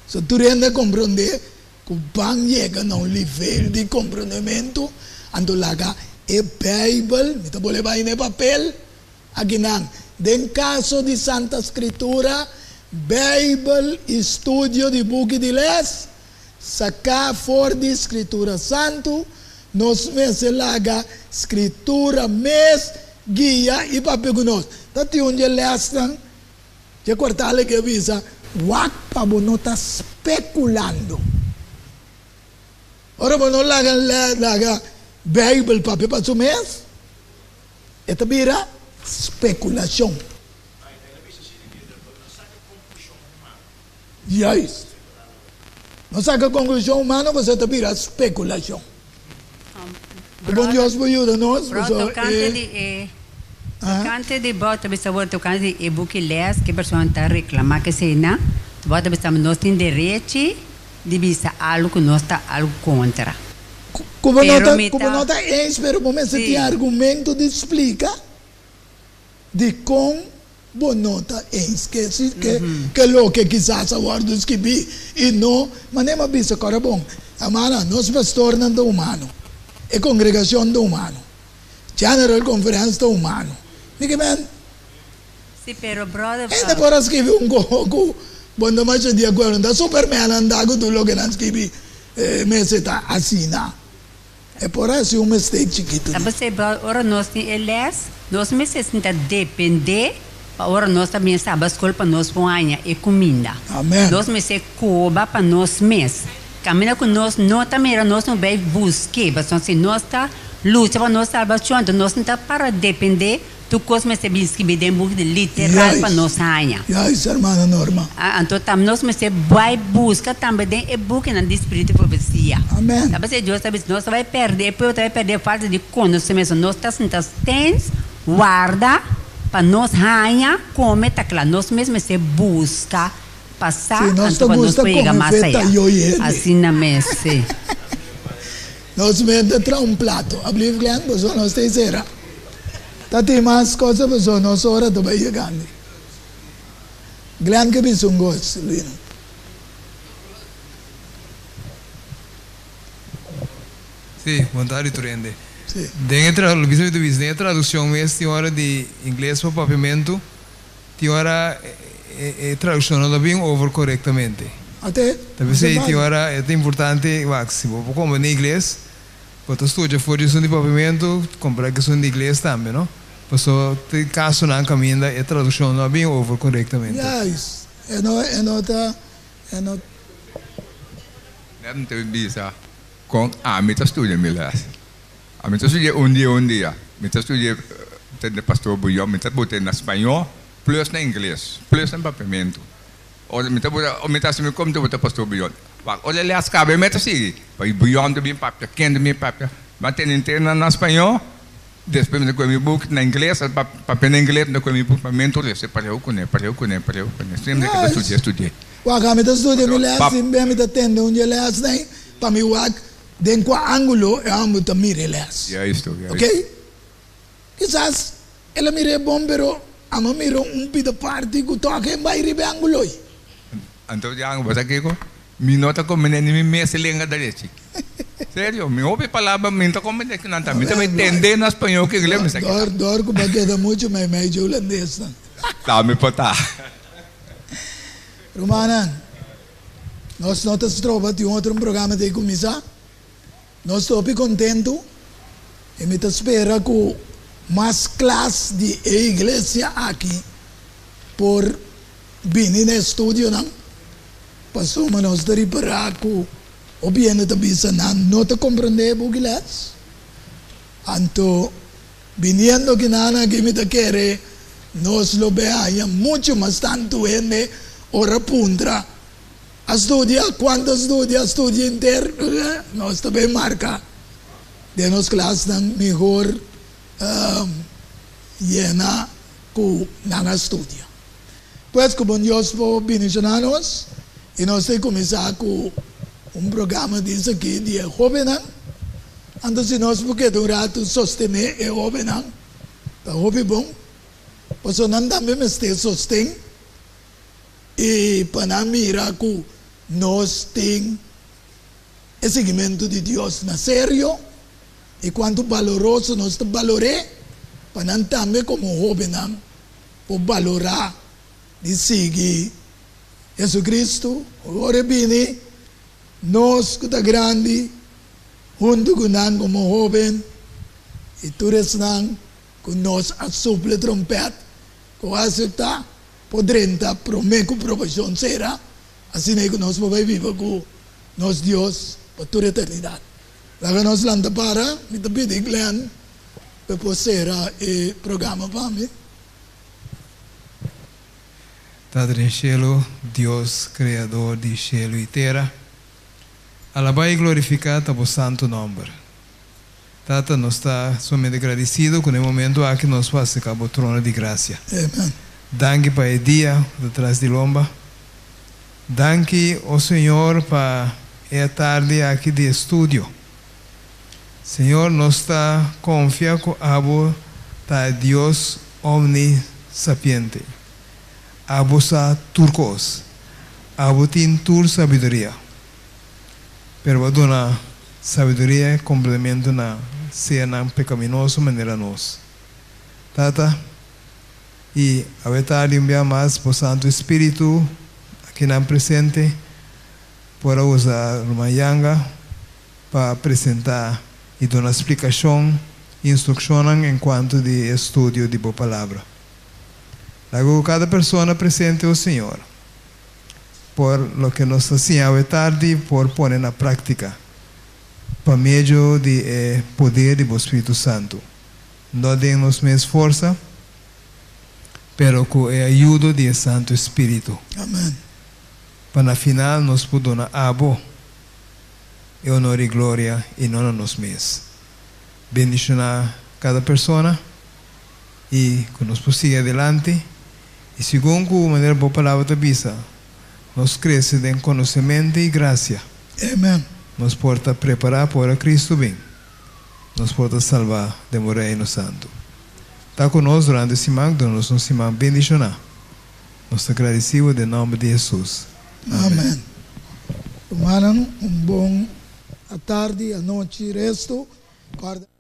So tur hende a komprondé ku ban yega na un livel di komprondementu, anto laga e Beibel, mi ta bolbe bai na e papel akinan, den kaso di Santa Skritura, Beibel i studio di buki di les, saká for di Skritura Santu, nos mester laga Skritura mes Guia i papia ku nos. Ta tin un dje lèsnan dje kuartal aki a bisa, Wak pa bo no ta spekulando. Ora bo no laga laga Beibel papia pa su mes, e ta bira spekulashon. Juist. No saka konklushon humano pasobra ta bira spekulashon. Ku bon Dios por yuda nos Bro, pasobra tokante e di e tokante di bo ta bisa awor tokante di e buki les ke persona ta reklama keseinan bo ta bisa nos tin derechi di bisa algu ku nos ta algu kontra. Ku bo no Pero ta mi ku bo ta no ta eens pero bo mester tin si. argumento di splika dikon Bo no ta eens ke si ke ke loke kisas a wòrdu skibí i no manera mi a bisa kòrda bon, hermana, nos pastornan ta humano, e kongregashon ta humano, General Conference ta humano. Mi ke men Sí, pero brother, hende por a skibi un koho ku bo no ta masha di akuerdo, no ta Superman a anda ku tur loke nan skibi mester ta asina. E por hasi un mistake chikitu Ta di. p'esei bo ora nos tin e les, nos mester sinta dependé pa ora nos ta bin saba skol pa nos por haña e kuminda. Amen. Nos mester koba pa nos mes. Kaminda ku nos no ta mira nos no bai busk'é, pasobra si nos ta lucha pa nos salbashon, anto nos no ta para dependé Tur kos mester bin skibí den buki di literal pa Juist. nos haña. Juist, hermana Norma. A Anto tambe nos mester bai buska tambe den e bukinan di spiritu di profesia. Amen. Ta p'esei Dios ta bisa, nos ta bai pèrdè, e pueblo ta bai pèrdè falta di konosementu. Nos ta sinta stens warda pa nos haña kome ta kla. Nos mes mester buska pa sa Si nos anto ta pa nos gusta por yega kome mas feta ayá. yo i hende. Asina mes, sí. Nos mester traha un plato. Ablief Glenn, boso nos ta esera. Ta tin mas cosa pasobra nos ora ta bai yegando. Glenn ke bisa un gos, Silvino. Sí, bon tardi tur hende. Sí. Den e tra, lo bisa mi ta bisa, den e traduccion mes tin ora di ingles pa papiamentu, tin ora e traduccion no ta bin over corectamente. Ate, Ta p'esei tin ora e ta importante, wak, si bo por comprende ingles, Bo ta studia for di esun di papiamentu, kompara ku esun di ingles tambe, no? Paso tin kasonan kaminda e tradukshon no a bin over korektamente. Juist. E no, e no ta, e no. Net mi ta bisa kon ami ta studia mi les. Ami ta studia un dia un dia. Mi ta studia tende Pastor Buyon, mi ta bota na spañó plus na ingles plus na papiamentu. Ora mi ta bota, mi ta hasi mi kom ta bota Pastor Buyon. Wak, ora e les kaba e meta sigui. Pa Buyon ta bin papia, ken ta bin papia. Mi a tene henter na spañó, despues mi ta kohe mi buk na ingles, papia na ingles, mi ta kohe mi buk pa mento lesa pareu kuné, pareu kuné, pareu kuné. Asina mi ta keda studia, studia. Wak, ami ta studia mi les, sin be mi ta tende un dje les nei, pa mi wak den kua angulo e homber ta mira e les. Juisto, juisto. Ok? Kisas. El a mira e bon pero ami a mira un pida parti ku toka e bai riba e angulo ei. Anto Django, bo sa kiko? Mi no ta komprendé ni mi mes lenga derechi. Serio, mi hopi palabra mi no ta komprendé ku nan ta. Mi ta bai tendé na spañó ku inglés, mi sa Dor, dor ku bo a keda muchu meimei dje hulandesnan. Ta mi por ta. Rumannan, nos no ta stroba tin otro un programa ta kuminsá. Nos ta hopi kontentu i mi ta spera ku mas klas di e iglesia aki por bini na e studionan, pasobra nos ta ripará ku hopi hende ta bisa nan no ta komprendé e buki lès. Anto biniendo kinan aki mi ta kere nos lo be haña muchu mas tantu hende ora puntra A studia? Cuanto a studia? A studia inter? Nos ta bay marca den nos klasnan mihor yena cu nan a studia. Pues cu bon Dios por bendiciona nos y nos ta cuminsa cu un programa di esaki di e hobennan. Anto si nos por keda un rato sostene e hobennan ta hopi bon, pasobra nan tambe mester sosten. I pa nan mira ku nos tin e siguimentu di Dios na serio i kuantu baloroso nos ta balor'é, pa nan tambe komo hóbennan por balorá di sigui Jesucristo. Ora e bini, nos ku ta grandi huntu ku nan komo hóben i tur esnan ku nos a supla e trompèt ku a aseptá, Por drenta promé ku probashon sera, asina ei ku nos por bai biba ku nos Dios pa tur eternidat. Laga nos lanta para, mi ta pidi Glenn pa e por sera e programa pa mi. Tata den shelu, Dios Kreador di shelu i tera, alabá i glorifiká ta bo santu nòmber. Tata, nos ta sumamente gradisido ku na e momento aki nos por aserká bo trono di grasia. Amen. Danki pa e dia ku ta tras di lomba. Danki, o Señor, pa e atardi aki di estudio. Señor, nos ta konfia ku abo ta e Dios omnisapiente. Abo sa tur kos. Abo tin tur sabiduria. Pero bo a duna sabiduria i komplementu na sernan pekaminoso manera nos. Tata, i awe tardi un bia mas bo Santu Spiritu akinan presente por a usa Ruman Yanga pa presentá i duna splikashon i instrukshonnan enkuanto di e studio di bo Palabra. Laga ku kada persona presente, o Señor. Por loke nos ta siña awe tardi por pone na práktika pa medio di e poder di bo Spiritu Santu, no den nos mes forsa, pero ku e ayudo di e Santu Spiritu. Amen. Pa na final nos por duna abo e honor i gloria i no na nos mes. Bendishoná kada persona. I ku nos por sigui adelante, i segun ku manera Bo Palabra ta bisa, nos krese den konosementu i grasia. Amen. Nos por ta prepará pa ora Kristu bin, nos por ta salbá den Bo Reino Santu. Ta ku nos durante e siman, duna nos un siman bendishoná. Nos ta gradisí Bo den nòmber di Hesus. Amen. Amen. Rumannan, un bon atardi, anochi, restu. Kòrda.